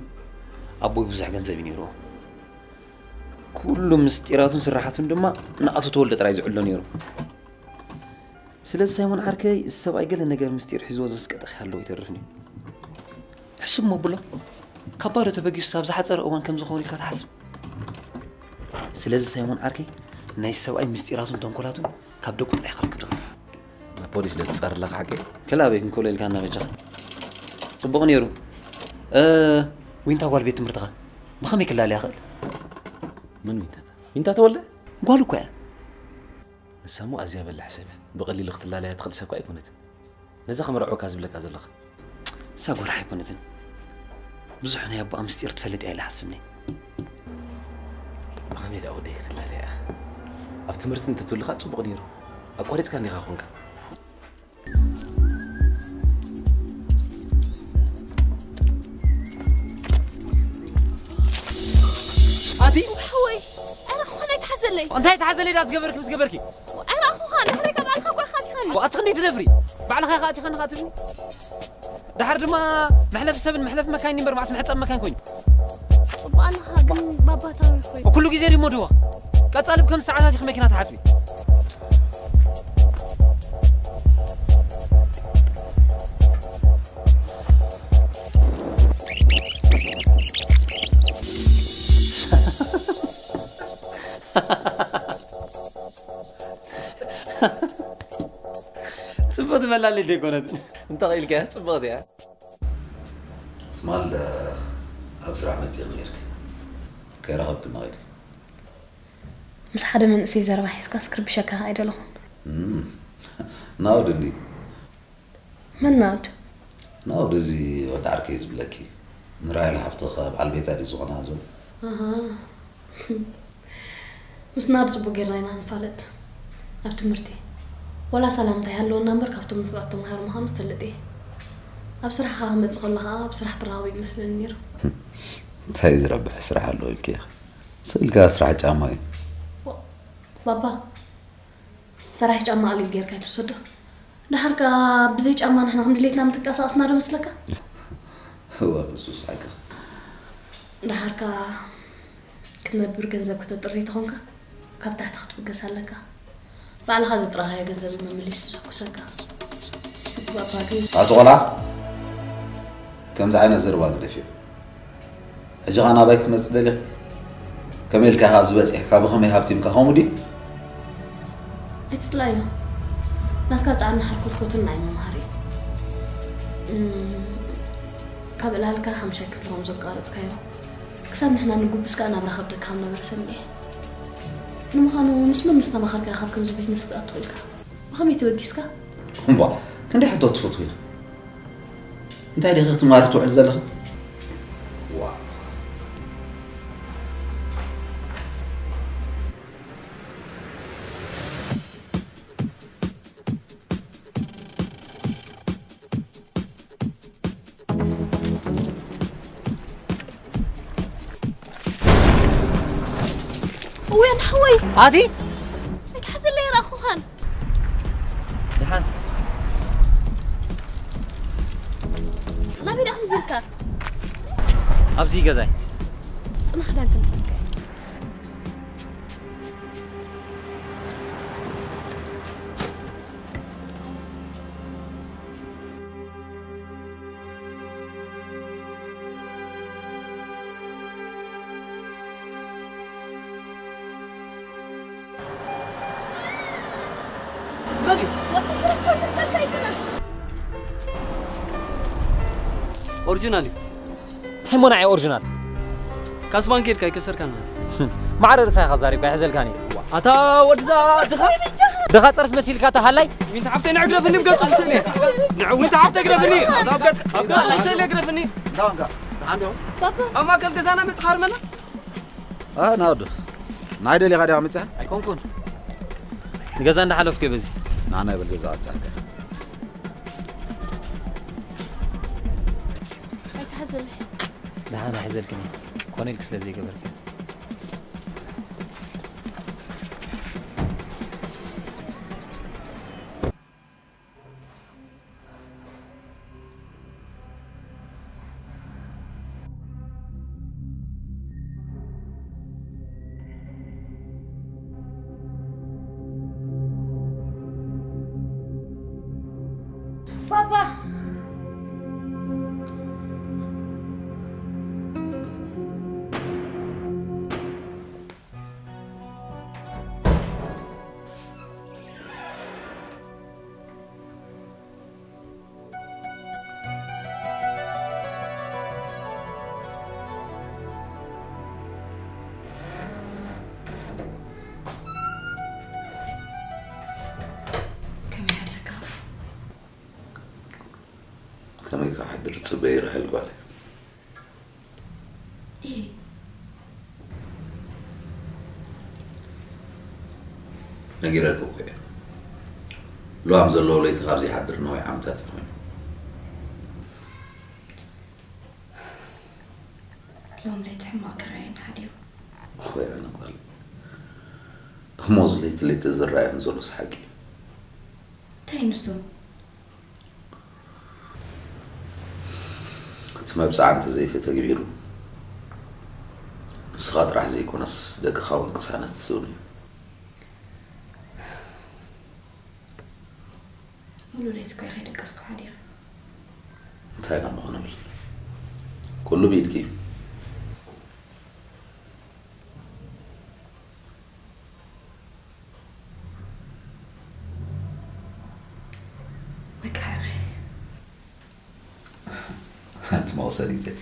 ኣቦይ ብዙሕ ገንዘብ እዩ ነይርዎ። ኩሉ ምስጢራቱን ስራሓቱን ድማ ንኣቶ ተወልደ ጥራይ ዝዕሎ ነይሩ። ስለዚ ሳይሞን ዓርከይ፣ እዚ ሰብኣይ ገለ ነገር ምስጢር ሒዝዎ ዘስቀጠ ክሃለዎ ኣይተርፍን እዩ። ሕስብ መብሎ፣ ካብ ባዶ ተበጊሱ ኣብ ዝሓጸረ እዋን ከም ዝኸውን ኢልካ ትሓስብ? ስለዚ ሳይሞን ዓርከይ፣ ናይ ሰብኣይ ምስጢራቱን ተንኮላቱን ካብ ደቁ ጥራይ ክረክብ ዝኽእል። ንፖሊስ ዶ ትጸሪ ኣለኻ ሓቀይ? ክላበይ ክንከሎ ኢልካና በጃኻ። ጽቡቕ ነይሩ። እ፣ ዊንታ ጓል ቤት ትምህርትኻ ብኸመይ ክላለያ ይኽእል? መን ዊንታ? ዊንታ ተወልደ? ጓል እኮ እያ። ንሳ እሞ ኣዝያ በላሕ ሰብ እያ። ብቐሊሉ ክትላለያ ትኽእል ሰብ እኳ ኣይኮነትን። ነዛ ከመርዕወካ ዝብለካ ዘለኻ። እሳ ጎራሕ ኣይኮነትን። ብዙሕ ናይ ኣቦኣ ምስጢር ትፈልጥ እያ ኢለ ሓስብኒ። ብኸመይ ደኣ ወደይ ክትላለያ እያ? ኣብ ትምህርቲ እንተትህሉኻ ጽቡቕ ነይሩ። ኣቋሪጽካ እንዲኻ ኮንካ። ኣቲ ሓወይ፣ ኣረ ኹኻ ናይ ተሓዘለይ። እንታይ ተሓዘለይ ዳ ዝገበርኪ ምስ ገበርኪ? ኣረ ኹኻ ንሕረይ ካብ ኣልካ ጓኻ ዲኻኒ። ኣቲ ክንደይ ትደፍሪ? ባዕልኻ ኢኻ ኣቲኻኒ ኸኣ ትብልኒ? ደሓር ድማ መሕለፊ ሰብን መሕለፊ መካይን እምበር፣ መዓስ መሕጸቢ መካይን ኮይኑ? ጽቡቕ ኣለኻ፣ ግን ባባታዊ ኮይኑ። ኩሉ ግዜ ድዩ ሞድዋ? ቀጻሊ ብከም ሰዓታት ኢኺ መኪና ትሓጽቢ። ጽቡቕ ትመላለይ ደይኮነትን። እንተ ኽኢልካያ ጽቡቕቲ እያ። ትማል ኣብ ስራሕ መጺእኺ ነይርኪ። ከይረኸብክኒ ኸይደ። ምስ ሓደ መንእሰይ ዘረባ ሒዝካስ ክርብሸካ ኣይደለኹን። እም፣ ናውድ እንዲ። መን ናውድ? ናውድ እዚ ወዲ ዓርከይ ዝብለኪ። ንራሄል ሓፍትኺ በዓል ቤታ ድዩ ዝኾና ዞም? ኣሃ። ምስ ናድ ጽቡቕ ጌርና ኢና ንፋለጥ። ኣብ ትምህርቲ ወላ ሰላምታ ይሃለወና እምበር ካብቶም ንፉዓት ተምሃሮ ምዃኑ እፈልጥ እየ። ኣብ ስራሕ ከኣ ክመጽእ ከሎ ከኣ ኣብ ስራሕ ትራኸቡ እዩ ዝመስለኒ ነይሩ። እንታይ ዝረብሕ ስራሕ ኣሎ ኢልኪ ኢኺ? ስእልካ ስራሕ ጫማ እዩ። ዋ-፣ ባባ፣ ሰራሕ ጫማ ኣሊል ጌርካ ኣይትውሰዶ። ደሓር ከኣ ብዘይ ጫማ ንሕና ከም ድሌትና ምትንቀሳቐስና ዶ መስለካ? እዋ፣ ብሱስ ሓቅኻ። ደሓር ከኣ ክትነብር ገንዘብ ከተጥሪ ተኾንካ፣ ካብ ታሕቲ ክትብገስ ኣለካ። ባዕልኻ ዘጥረኻዮ ገንዘብ እዩ መመሊሱ ዘኩሰካ። ባባ ግን ኣቶ ቆላ፣ ከምዚ ዓይነት ዘረባ ግደፍዮ። ሕጂ ኸኣ ናባይ ክትመጽእ ደሊኺ? ከመይ ኢልካ ኢኻ ኣብዚ በጺሕካ? ብኸመይ ሃብቲምካ? ከምኡ ድዩ? ኣይትጽላዮ። ናትካ ጻዕርን ሓርኮትኮትን ናይ መምሃሪ እዩ። እም፣ ኣብ ዕላልካ ሓምሻይ ክፍሊ ከም ዘቋረጽካዮ፣ ክሳብ ንሕና ንጉብዝ ከኣ ናብራ ከብደካ ከም ነበረ ሰሚዐ። ንምዃኑ ምስ መን ምስ ተማኸርካ ካብ ከምዚ ቢዝነስ ክትኣቱ ክኢልካ? ብኸመይ ተበጊስካ? እምቧ፣ ክንደይ ሕቶ ትፈትዊ ኢኺ? እንታይ ዲኺ ክትማሪ ትውዕል ዘለኺ? ዋ። እውያን ሓወይ! ኣቲ? ኣይትሓዘለይ ረኣኹኻን። ደሓን። ናበይ ደኣ ከምዚ ኢልካ? ኣብዚ ገዛይ። ጽናሕ ዳን ክንፈልካ። ኦሪጂናል እዩ። እንታይ ሞናዒ ኦሪጂናል? ካስባን ኬድካ ኣይከሰርካን ማለት። ማዕረ ርእሳ ኢኻ ዛሪብካ፣ ይሕዘልካኒ። ኣታ ወድዛ ድኻ? ድኻ ጸርፍ መሲልካ፣ ኣታ ሃላይ። ዊንታ ሓብተይ ንዕግረፍኒ ብገጹ ብስእሊ። ንዕ-፣ ዊንታ ሓብተይ ግረፍኒ። ኣብ ገጽ-፣ ኣብ ገጹ ብስእሊ ግረፍኒ። እንታይ ኾንካ? ደሓን ዶ? ኣብ ማእከል ገዛና መጽኻ ሃርመና? ኣ፣ ናውድ። ናይ ደሊኻ ዲኻ መጽኻ? ኣይኮንኩን። ንገዛ እንዳሓለፍኩ እየ በዚ። ንዓና ይበል ገዛ ኣብጻሕካ። ኣይትሓዘለይ። ደሓን ኣይሕዘልክን እየ። ኮነ ኢልክ ስለ ዘይገበርክ። ባባ! ከመይ ሓዲርካ? ከመይ ክሓድር ጽበይ ራሄል ጓለይ። ኢሂ። ነጊረኪ እኮ እየ። ልዋም ዘለዎ ለይቲ ካብ ዘይሓድር ነዊሕ ዓመታት እዩ ኮይኑ። ሎም ለይቲ ሕማቕ ክረኣየኒ ሓዲሩ። ሆይ ኣነ ጓል። እሞ እዚ ለይቲ ለይቲ ዝረኣየኒ ዘሎስ ሓቂ እዩ። እንታይ ንሱ? እቲ መብጽዓ እንተዘይተተግቢሩ፣ ንስኻ ጥራሕ ዘይኮነስ ደቅኻ እውን ቅሳነት ትስእኑ እዮም። ሙሉ ለይቲ እኮ እየ ከይደቀስኩ ሓዲረ። እንታይ ኢና ምኾነሉ? ኩሉ ብኢድኪ እዩ። መቃረሪ። ሓንቲ መቕሰኒተይ።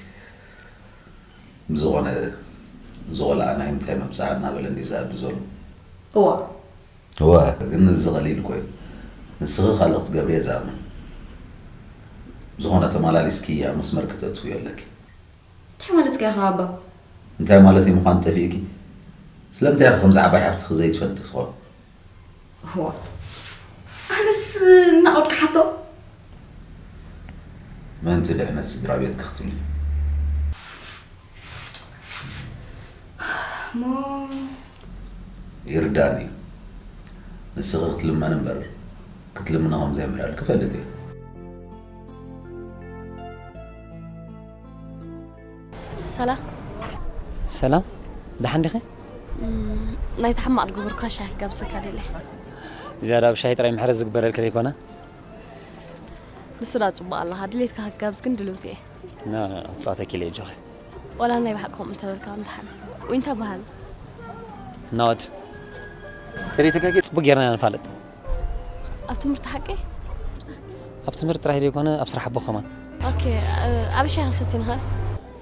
ብዝኾነ፣ ዝቖልዓ ናይ ምንታይ መብጽዓ እናበለ እንዲ ዝኣቢ ዘሎ? እዋ። እዋ፣ ግን እዚ ቀሊል እኮ እዩ። ንስኺ ካልእ ክትገብሪ እየ ዝኣምን። ብዝኾነ ተመላሊስኪ ኣብ መስመር ከተእትውዮ ኣለኪ። እንታይ ማለትካ ኢኻ ኣባ? እንታይ ማለተይ ምዃኑ ጠፊእኪ? ስለምንታይ ኢኺ ከምዚ ዓባይ ሓፍትኺ ዘይትፈልጢ ትኾኒ? እዋ፣ ኣነስ እናቐድኩ ሓቶ። ምእንቲ ድሕነት ስድራ ቤትኪ ክትብሊ። እሞ ይርዳኒ እዩ። ንስኺ ክትልመኒ እምበር ክትልምኒ ከም ዘየምሕረልኪ እፈልጥ እየ። ሰላም። ሰላም፣ ደሓን ዲኺ? እም፣ ናይታ ሕማቕ ዝገበርኩኻ ሻሂ ክጋብዘካ ደልየ። ዝያዳ ኣብ ሻሂ ጥራይ ምሕረት ዝግበረልኪ ዘይኮነ? ንሱ ዳ ጽቡቕ ኣለኻ፣ ድሌትካ ክጋብዝ ግን ድልውቲ እየ። ኖ፣ ኖ፣ ኖ፣ ክጻወተኪ ኢለ እየ፣ ኣጆኺ። ዋላ ናይ ብሓቂ ከምኡ እንተበልካ ምድሓን። ዊንታ በሃል። ናወድ። ተሪተካ ጽቡቕ ጌርና ኢና ንፋለጥ። ኣብ ትምህርቲ ሓቂ? ኣብ ትምህርቲ ጥራሕ ዘይኮነ፣ ኣብ ስራሕ ኣቦ ከማን። ኦኬ፣ እ፣ ኣብ ሻሂ ክንሰቲ ንኽእል?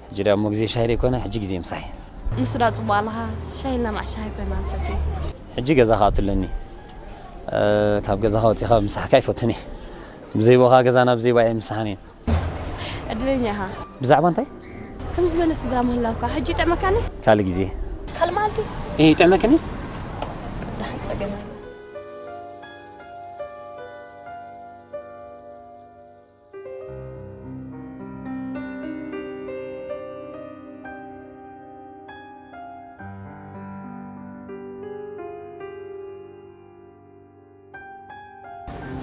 ሕጂ ደኣ እሞ ግዜ ሻሂ ዘይኮነ፣ ሕጂ ግዜ ምሳሕ እዩ። ንሱ ደኣ ጽቡቕ ኣለኻ፣ ሻሂ ኢልና መዓስ ሻሂ ኮይና ንሰቲ። ሕጂ ገዛ ክኣቱ ኣለኒ። እ፣ ካብ ገዛኻ ወጺኻ ምሳሕካ ኣይፈቱን እየ። ብዘይቦኻ ገዛና ብዘይቦ ኣይምሳሕን እየ። ዕድለኛ ኢኻ። ብዛዕባ እንታይ? ከምዚ ዝበለ ስድራ ምህላውካ ሕጂ ይጥዕመካኒ? ካልእ ግዜ። ካልእ መዓልቲ? እህ፣ ይጥዕመክኒ? ስራሕ ጸገም ኣሎ።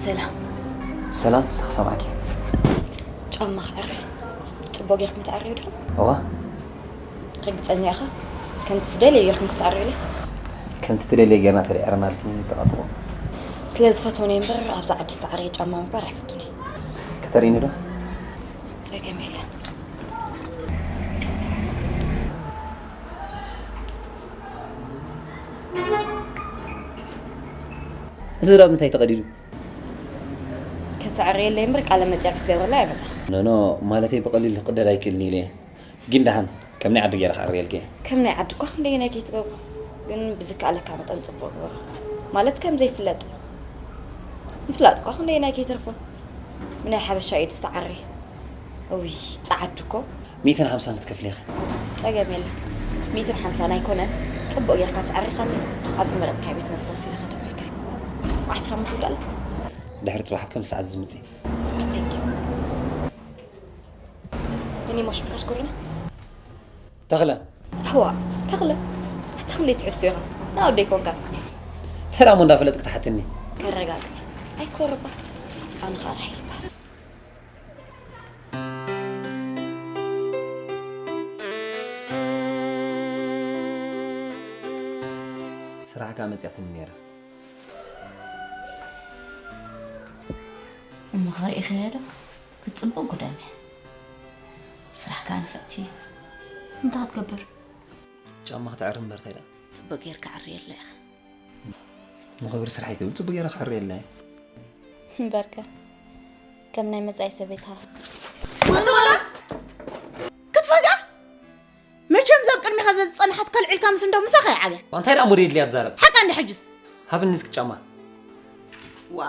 ሰላም። ሰላም፣ ተኸሰማዕኪ። ጫማ ክዕሪ። ጽቡቕ ጌርኩም ትዓርዩ ዶ? እዋ። ርግጸኛ ኢኻ? ከምቲ ዝደልየ ጌርኩም ክትዓርዩለይ? ከምቲ ትደልየ ጌርና ተደዒርናልኪ ተቐጥቦ። ስለ ዝፈትወን እየ እምበር፣ ኣብዛ ዓዲ ዝተዓረየ ጫማ ምግባር ኣይፈቱን እየ። ከተርእይኒ ዶ? ጸገም የለን። እዚ ዶ ኣብ ምንታይ ተቐዲዱ? ከተዕርየለይ እምበር ቃለ መጠይቕ ክትገብረለይ ኣይመጻኹ። ኖ፣ ኖ፣ ማለተይ ብቐሊሉ ክቕደድ ኣይክእልን ኢለ እየ። ግን ደሓን፣ ከም ናይ ዓዲ ገይረ ክዕርየልኪ እየ። ከም ናይ ዓዲ እኳ ክንደየናይ ከይትገብሮ፣ ግን ብዝከኣለካ መጠን ጽቡቕ ግበሮ። ማለት ከም ዘይፍለጥ። ምፍላጥ እኳ ክንደየናይ ከይተርፎ። ብናይ ሓበሻ ኢድ ዝተዓርየ። እውይ፣ ጸዓዱ እኮ። ሚእትን ሓምሳን ክትከፍሊ ኢኺ። ጸገም የለን። ሚእትን ሓምሳን ኣይኮነን፣ ጽቡቕ ጌርካ ተዓሪኻለይ። ኣብዚ መረጽካዮ ቤት መግቢ ወሲደ ከደብረካ። መዓስ ኢኻ ምትውዳእ? ድሕሪ ጽባሕ ኣብ ከምዚ ሰዓት ዝምጽእ። Thank you። እኔ ሞሽ ብካሽ ጎረና? ተኽለ። እዋ፣ ተኽለ። ተኽለ ትሕዝቶ ኢኻ። ንኣወደይ ኮንካ። ተራ እሞ እንዳፈለጥክ ትሓትኒ። ከረጋግጽ። ኣይትኾርባ። ኣነ ኸኣ ራሄል እበሃል። ስራሕካ መጽያትኒ ነይራ። እሞ ኸርእይኸዮ ዶ? ክትጽብቕ ጉዳም እያ። ስራሕካ ንፍዕቲ። እንታይ ክትገብር? ጫማ ክትዕሪ እምበር እንታይ ደኣ? ጽቡቕ ጌርካ ዕርየላ ኢኻ። ንኽብሪ ስራሐይ ክብል ጽቡቕ ጌረ ክዕርየላ እየ። እምበርከ፣ ከም ናይ መጻኢ ሰበይትኻ። ክትፈግኣ? መቸም እዛ ኣብ ቅድሚኻ ዘዝጸንሓት ከልዕ ኢልካ ምስ እንዶ ምሳኻ እያ ዓብያ። እንታይ ደኣ ሞዴል ድያ ትዛረብ? ሓቃ እንዲ ሕጅስ? ሃብኒ እስኪ ጫማ። ዋ።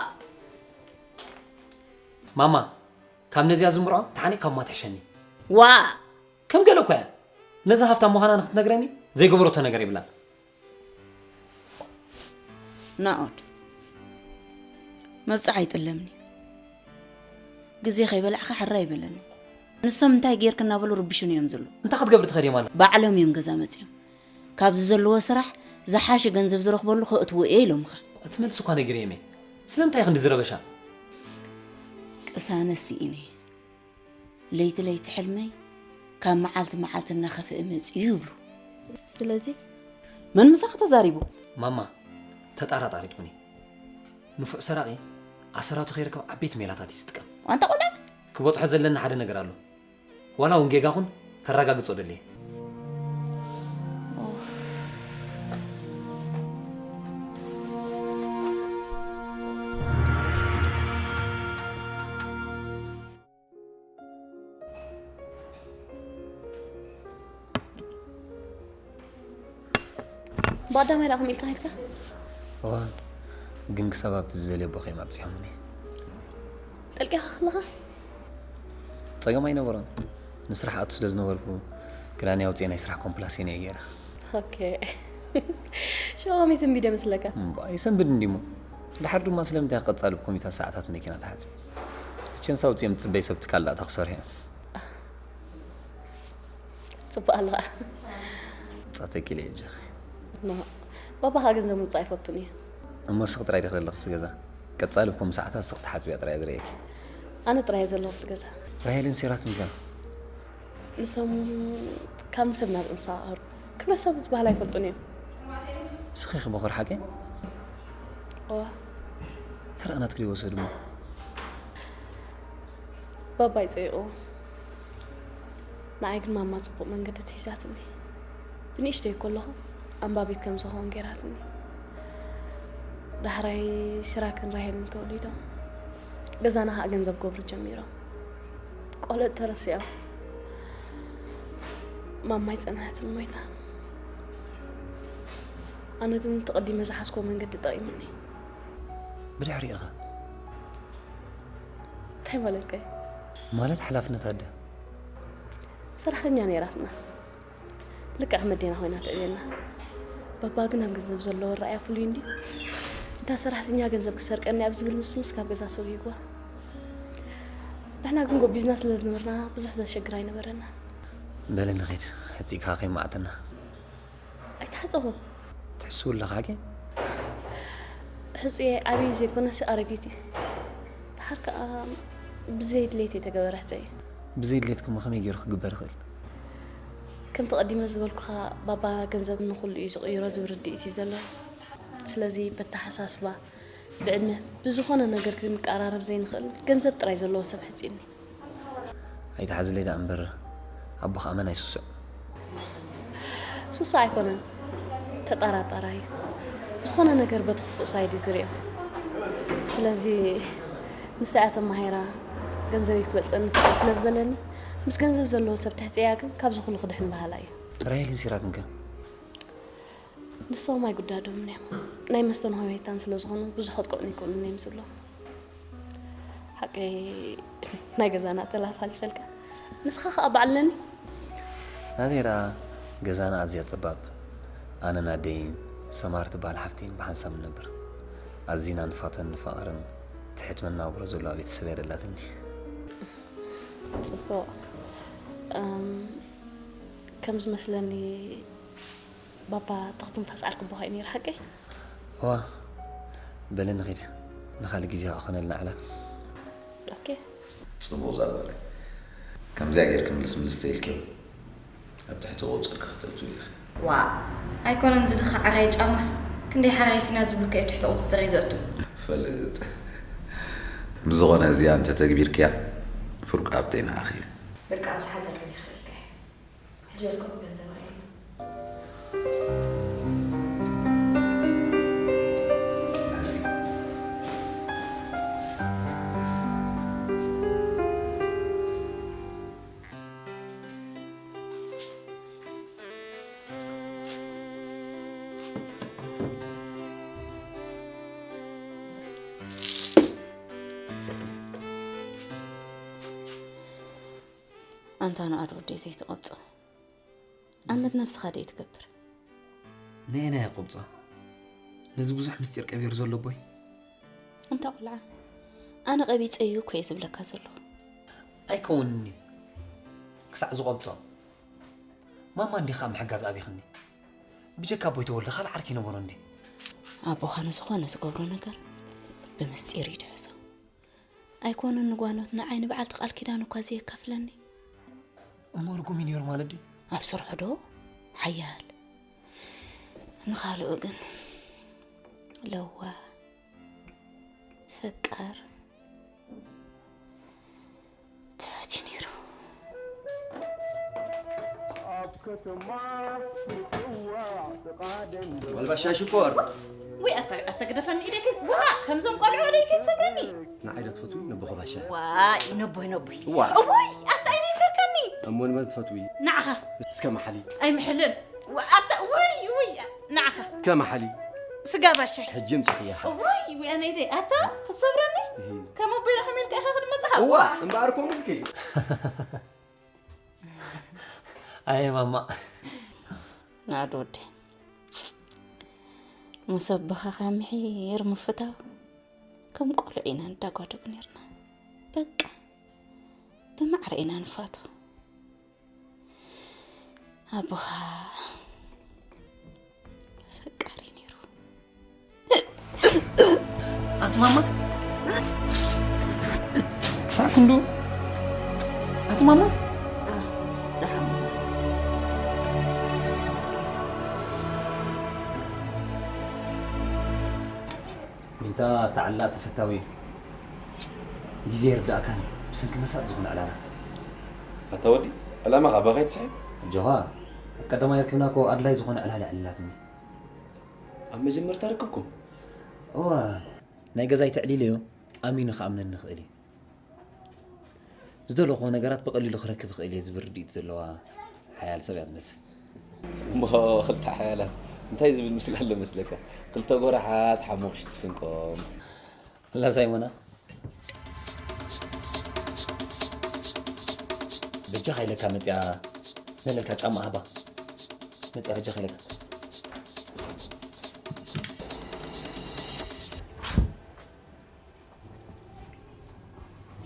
ማማ፣ ካብ ነዚኣ ዝምርዖ ተሓኒቕ ካብ ማ ትሕሸኒ። ዋ። ከም ገለ እኮ እያ። ነዛ ሃብታም ምዃና ንክትነግረኒ ዘይገበረቶ ነገር የብላን። ናኦድ፣ መብጽዓ ኣይጥለምኒ። ግዜ ከይበላዕካ ሕራ ኣይበለኒ። ንሶም እንታይ ጌርክ እናበሉ ርብሹኒ እዮም ዘለዉ። እንታይ ክትገብሪ ትኸዲ ማለት? ባዕሎም እዮም ገዛ መጺኦም። ካብዚ ዘለዎ ስራሕ ዝሓሸ ገንዘብ ዝረኽበሉ ከእትዎ እየ ኢሎምኻ። እቲ መልሲ እኳ ነጊረዮም እየ። ስለምንታይ ክንዲ ዝረበሻ? ቅሳነት ስኢነ። ለይቲ ለይቲ ሕልመይ ካብ መዓልቲ መዓልቲ እናኸፍአ መጺኡ ይብሉ። ስለዚ መን ምሳኺ ተዛሪቡ? ማማ፣ ተጣራጣሪት ኩኒ። ንፉዕ ሰራቒ ኣሰራቱ ከይርከብ ዓበይቲ ሜላታት እዩ ዝጥቀም። ኣንታ ቆልዓ! ክበጽሖ ዘለና ሓደ ነገር ኣሎ። ዋላ እውን ጌጋ ኹን ከረጋግጾ ደልየ። ብቐዳማይ ደኣ ከምኡ ኢልካ ከይድካ? እዋ፣ ግን ክሳብ ኣብቲ ዝደልየ ቦ ከይም ኣብጺሖምኒ። ጠልቂኻ ከለኻ? ጸገም ኣይነበሮን። ንስራሕ ኣቱ ስለ ዝነበርኩ፣ ክዳነይ ኣውጽኤ ናይ ስራሕ ኮምፕላሴን እየ ገይረ። ኦኬ። ሽዑ ከመይ ሰንቢደ መስለካ? እምባ፣ ይሰንብድ እንዲሞ። ድሓር ድማ ስለምንታይ ክቐጻሉ ብኮሚታ ሰዓታት መኪና ተሓጽቢ? ሊቸንስ ኣውጺኦም ጽበይ ሰብ ትካል ዳእታ ክሰርሑ እዮም። ጽቡቕ ኣለኻ። ጻተኪ ኢለ እየ እጃኺ። ኖ፣ ባባኻ ገንዘብ ምውጻእ ኣይፈቱን እዩ። እሞ ስኺ ጥራይ ዲኺ ዘለኺ ኣብቲ ገዛ? ቀጻሊ ብከምኡ ሰዓታት ስኺ ትሓጽብያ ጥራይ እየ ዝርእየኪ። ኣነ ጥራይ እየ ዘለኹ ኣብቲ ገዛ። ራሄልን ሲራክን ከ? ንሶም ካብ ንሰብ ናብ እንስሳ ክቐርቡ። ክብረት ሰብ ዝበሃል ኣይፈልጡን እዮም። ስኺ ኢኺ በኹር ሓቀይ? እዋ። ተረኣ ናትኪ ዶ ይወሰድ እሞ? ባባ ይጸይቕዎ። ንዓይ ግን ማማ ጽቡቕ መንገዲ ኣትሒዛትኒ። ብንእሽተይ ከለኹ ኣንባቢት ከም ዝኸውን ገይራትኒ። ዳሕራይ ሲራክን ራሄልን ተወሊዶም። ገዛና ኸኣ ገንዘብ ክገብሩ ጀሚሮም። ቆልዑ ተረሲዖም። ማማይ ጸንሐት ሞይታ። ኣነ ግን ተቐዲመ ዝሓዝኮ መንገዲ ጠቒሙኒ። ብድሕሪኡ ኸ? እንታይ ማለትካ እዩ? ማለት ሓላፍነት ኣደ። ሰራሕተኛ ነይራትና። ልክዕ መዴና ኮይና ትዕብየና። ባባ ግን ኣብ ገንዘብ ዘለዎ ራእያ ፍሉይ እንዲ። እንታ ሰራሕተኛ ገንዘብ ክሰርቀኒ ኣብ ዝብል ምስምስ ካብ ገዛ ሰጉግዋ። ንሕና ግን ጎቢዝና ስለ ዝነበርና ብዙሕ ዘሸግር ኣይነበረና። በለ ንኺድ ሕፂግካ ከይማዕትና። ኣይተሓፀኹ። ትሕስው ኣለኻ ሓቂ? ሕፁየ ዓብዪ ዘይኮነሲ ኣረጊት እዩ። ድሓር ከዓ ብዘይ ድሌት የተገበረ ሕፀ እዩ። ብዘይ ድሌትኩም ከመይ ገይሩ ክግበር ይኽእል? ከምቲ ቀዲመ ዝበልኩኻ ባባ ገንዘብ ንኹሉ እዩ ዝቕይሮ ዝብል ርድኢት እዩ ዘለዎ። ስለዚ በተሓሳስባ ብዕድመ ብዝኾነ ነገር ክንቀራረብ ዘይንኽእል ገንዘብ ጥራይ ዘለዎ ሰብ ሕፂኒ። ኣይትሓዝለይ ደኣ እምበር ኣቦኻ ኣመን ኣይስሱዕ። ሱሳ ኣይኮነን ተጠራጣራይ እዩ። ዝኾነ ነገር በቲ ክፉእ ሳይድ እዩ ዝሪኦ። ስለዚ ንሳያ ተማሂራ ገንዘብ ክትበልፀኒ ትኽእል ስለ ዝበለኒ ምስ ገንዘብ ዘለዎ ሰብ ትሕፅያ ግን ካብዚ ኩሉ ክድሕን በሃላ እዩ። ራሄልን ሲራክን ከ? ንሶም ኣይጉዳዶምን እዮም። ናይ መስተንሆ ቤታን ስለ ዝኾኑ ብዙሕ ከጥቅዑኒ ኣይክእሉን እዮም ዝብሎም። ሓቀይ ናይ ገዛና ተላፋሊፈልካ ንስኻ ኸኣ በዓል ነኒ። ናተይ ደኣ ገዛና ኣዝያ ጸባብ፣ ኣነን ኣደይን ሰማር ትበሃል ሓፍተይን ብሓንሳብ ንነብር። ኣዚና ንፋቶን ንፋቐርን ትሕት መናብሮ ዘለዋ ቤተሰብ እያ ደላትኒ። ጽቡቕ። እም፣ ከም ዝመስለኒ ባባ ትኽትንፋስ ዓርኪ ኣቦኻ እዩ ነይሩ ሓቀይ? እዋ በለ ንኺድ ንኻልእ ግዜ ክኾነልና ዕላል። ኦኬ። ጽቡቕ ዛበለ። ከምዚኣ ጌርኪ ምልስ ምልስ ተኢልኪ ኣብ ትሕቲ ቁጽርኪ ክተእትዊ ኢኺ። ዋእ ኣይኮነን ዝድኻ ዓራይ ጫማስ ክንደይ ሓራይ ፊና ዝብሉካ እዩ ትሕቲ ቁጽጽር እዩ ዘእቱ። ፈልጥ። ብዝኾነ እዚኣ እንተተግቢርክያ ፍርቁ ኣብተይ ንዓኺ እዩ። በቃ ኣብዚ ሓጺር ግዜ ክርእየካ እየ። ሕጂ በልኩም ገንዘብ ኣርእየኒ። ሕዚ ኣንታ ንኣድ ወደይ ዘይትቐብጾ ኣመት ነብስኻ ደይ ትገብር። ንየናይ ይቐብጾ? ነዚ ብዙሕ ምስጢር ቀቢሩ ዘሎ ኣቦይ? ኣንታ ቆልዓ ኣነ ቀቢጸ እዩ እኮ እየ ዝብለካ ዘለኹ። ኣይከውንን እዩ ክሳዕ ዝቐብጾ። ማማ እንዲኻ ምሕጋዝ ኣቢኽኒ። ብጀካ ኣቦይ ተወልደ ካልእ ዓርኪ ይነበሮ እንዴ? ኣቦኻ ንዝኾነ ዝገብሮ ነገር ብምስጢር እዩ ድሕዞ። ኣይኮነን ንጓኖት ንዓይ ንበዓልቲ ቃል ኪዳን እኳ ዘየካፍለኒ። እሞ ርጉም እዩ ነይሩ ማለት ድዩ? ኣብ ስርሑ ዶ ሓያል፣ ንኻልኡ ግን ለዋ፣ ፈቃር፣ ትሑት እዩ ነይሩ። ወልባሻ ሽኮር ወይ ኣታ ኣታ ግደፈኒ ኢደይ ከይ ዋ ከምዞም ቆልዑ ኢደይ ከይ ሰብረኒ ንዓይ ዶ ትፈትዊ ነቦ ኸባሻ ዋይ ነቦይ ነቦይ ዋ ወይ ኣታ ኢደይ ሰርከኒ እሞ ንመን ትፈትዊ ንዓኻ እስከ መሓሊ ኣይምሕልን ኣታ ወይ ወይ ንዓኻ ከመሓሊ ስጋ ባሻይ ሕጂ ምፅኽያ ወይ ወይ ኣነ ኢደይ ኣታ ክትሰብረኒ ከም ኣቦይ ኢለ ከመይ ኢልካ ኢኻ ክትመፅኻ እዋ እምበኣር ከምኡ ኢልኪ ኣየ ማማ ናዶ ወዲ ምስ ኣቦኻኻ ምሒር ምፍታው ከም ቆልዑ ኢና ንዳጓደጉ ነርና። በቃ ብማዕረ ኢና ንፋቶ። ኣቦኻ ፈቃሪ ነይሩ። ኣቲ ማማ ክሳዕ ክንዱ ኣቲ ማማ ሚንታ ተዓላ ተፈታዊ እዩ። ግዜ ይርዳእካን እዩ ብሰንኪ መሳጥ ዝኾነ ዕላላ። ኣታ ወዲ ዕላማ ካባኻ ይትስሕት። ኣጆኻ ኣብ ቀዳማይ ርክብና እኮ ኣድላይ ዝኾነ ዕላላ ዕሊላትኒ። ኣብ መጀመርታ ርክብኩም እዋ ናይ ገዛይ ተዕሊለዮ ኣሚኑ ክኣምነኒ ይኽእል እዩ። ዝደለኹዎ ነገራት ብቐሊሉ ክረክብ እኽእል እየ ዝብል ርድኢት ዘለዋ ሓያል ሰብ እያ ትመስል። እሞ ክልተ ሓያላት እንታይ ዝብል ምስላ ኣሎ መስለካ? ክልተ ጎራሓት ሓሙኽሽቲ ስንቆም። ኣላ ሳይሞና፣ በጃኻ ኢለካ መጽያ፣ ዘለልካ ጫማ ሃባ። መጽያ በጃኻ ኢለካ።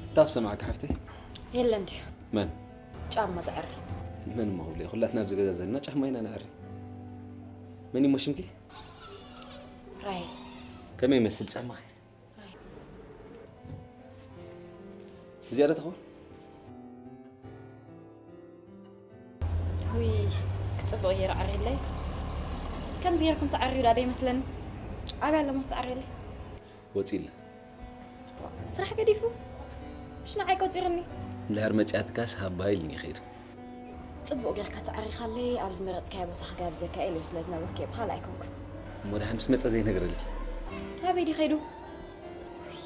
እንታይ ክሰማዕካ ሓፍተይ? የለን ድዩ? መን? ጫማ ዝዕሪ። መን እሞ ክብሎ እዩ? ኩላትና ኣብዚ ገዛ ዘለና ጫማ ኢና ንዕሪ። መን እሞ ሽምኪ? ራሄል። ከመይ ይመስል ጫማኺ? እዚኣ ዶ ትኸውን? ውይ፣ ክፅብቕ ገይሩ ዓሪለይ። ከምዚ ጌርኩም ትዓርዩ ዳ ዶ ይመስለኒ? ኣበይ ኣለሞ ትዓርየለይ? ወፂለ። ስራሕ ገዲፉ? ምሽ ንዓይ ቆፂርኒ? እንድሕር መፅያትካስ ሃባ ኢልኒ ይኸይድ። ፅቡቕ ጌርካ ትዓሪኻለይ፣ ኣብ ዝመረፅካዮ ቦታ ክጋብዘካ ኢሉ ስለ ዝነበርኩ እየ ብኻልእ ኣይኮንኩን። እሞ ደሓን ምስ መፀ ዘይነግረልኪ? ኣበይ ድዩ ከይዱ? ውይ፣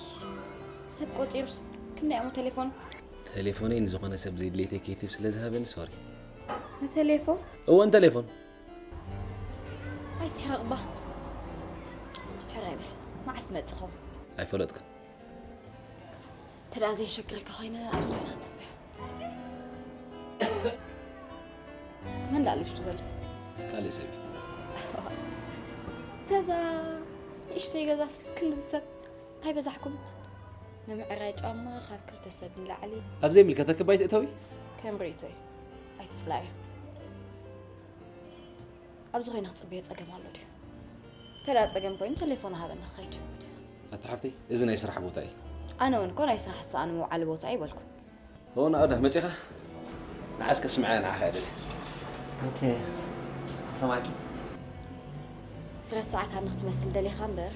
ሰብ ቆፂሩስ ክንደይ እሞ ቴሌፎን? ቴሌፎነይ ንዝኾነ ሰብ ዘይድሌተይ ከይትብ ስለ ዝሃበኒ ሶሪ። ንቴሌፎን? እወ ንቴሌፎን። ኣይትሕረቕባ። ሕራይ በል፣ መዓስ መፅኹም? ኣይፈለጥኩን። ተዳ ዘይሸግረካ ኮይነ ኣብዚ ኮይና ክፅበዮ። መን ዳኣ ውሽጡ ዘሎ? ካልእ ሰብ እዩ። ገዛ ንእሽተይ ገዛስ ክንድዚ ሰብ ኣይበዛሕኩም። ንምዕራይ ጫማ ካብ ክልተ ሰብ ንላዕሊ ኣብ ዘይምልከተኪ ባይትእተዊ? ከም ርእይቶ እዩ። ኣይትፅላዮ። ኣብዚ ኮይነ ክፅበዮ ፀገም ኣሎ ድዩ? ተዳ ፀገም ኮይኑ ቴሌፎን ሃበኒ ክኸይድ። ኣታ ሓፍተይ፣ እዚ ናይ ስራሕ ቦታ እዩ። ኣነ እውን እኮ ናይ ስራሕ ዝሰኣኑ መውዓሊ ቦታ ኣይበልኩ። እወ ናኦዳ መፂኻ? ንዓስከ ስምዐ ንዓኻ እየ ደልየ። ኦኬ፣ ክሰማዕኪ። ዝረሳዕካ ንክትመስል ደሊኻ እምበር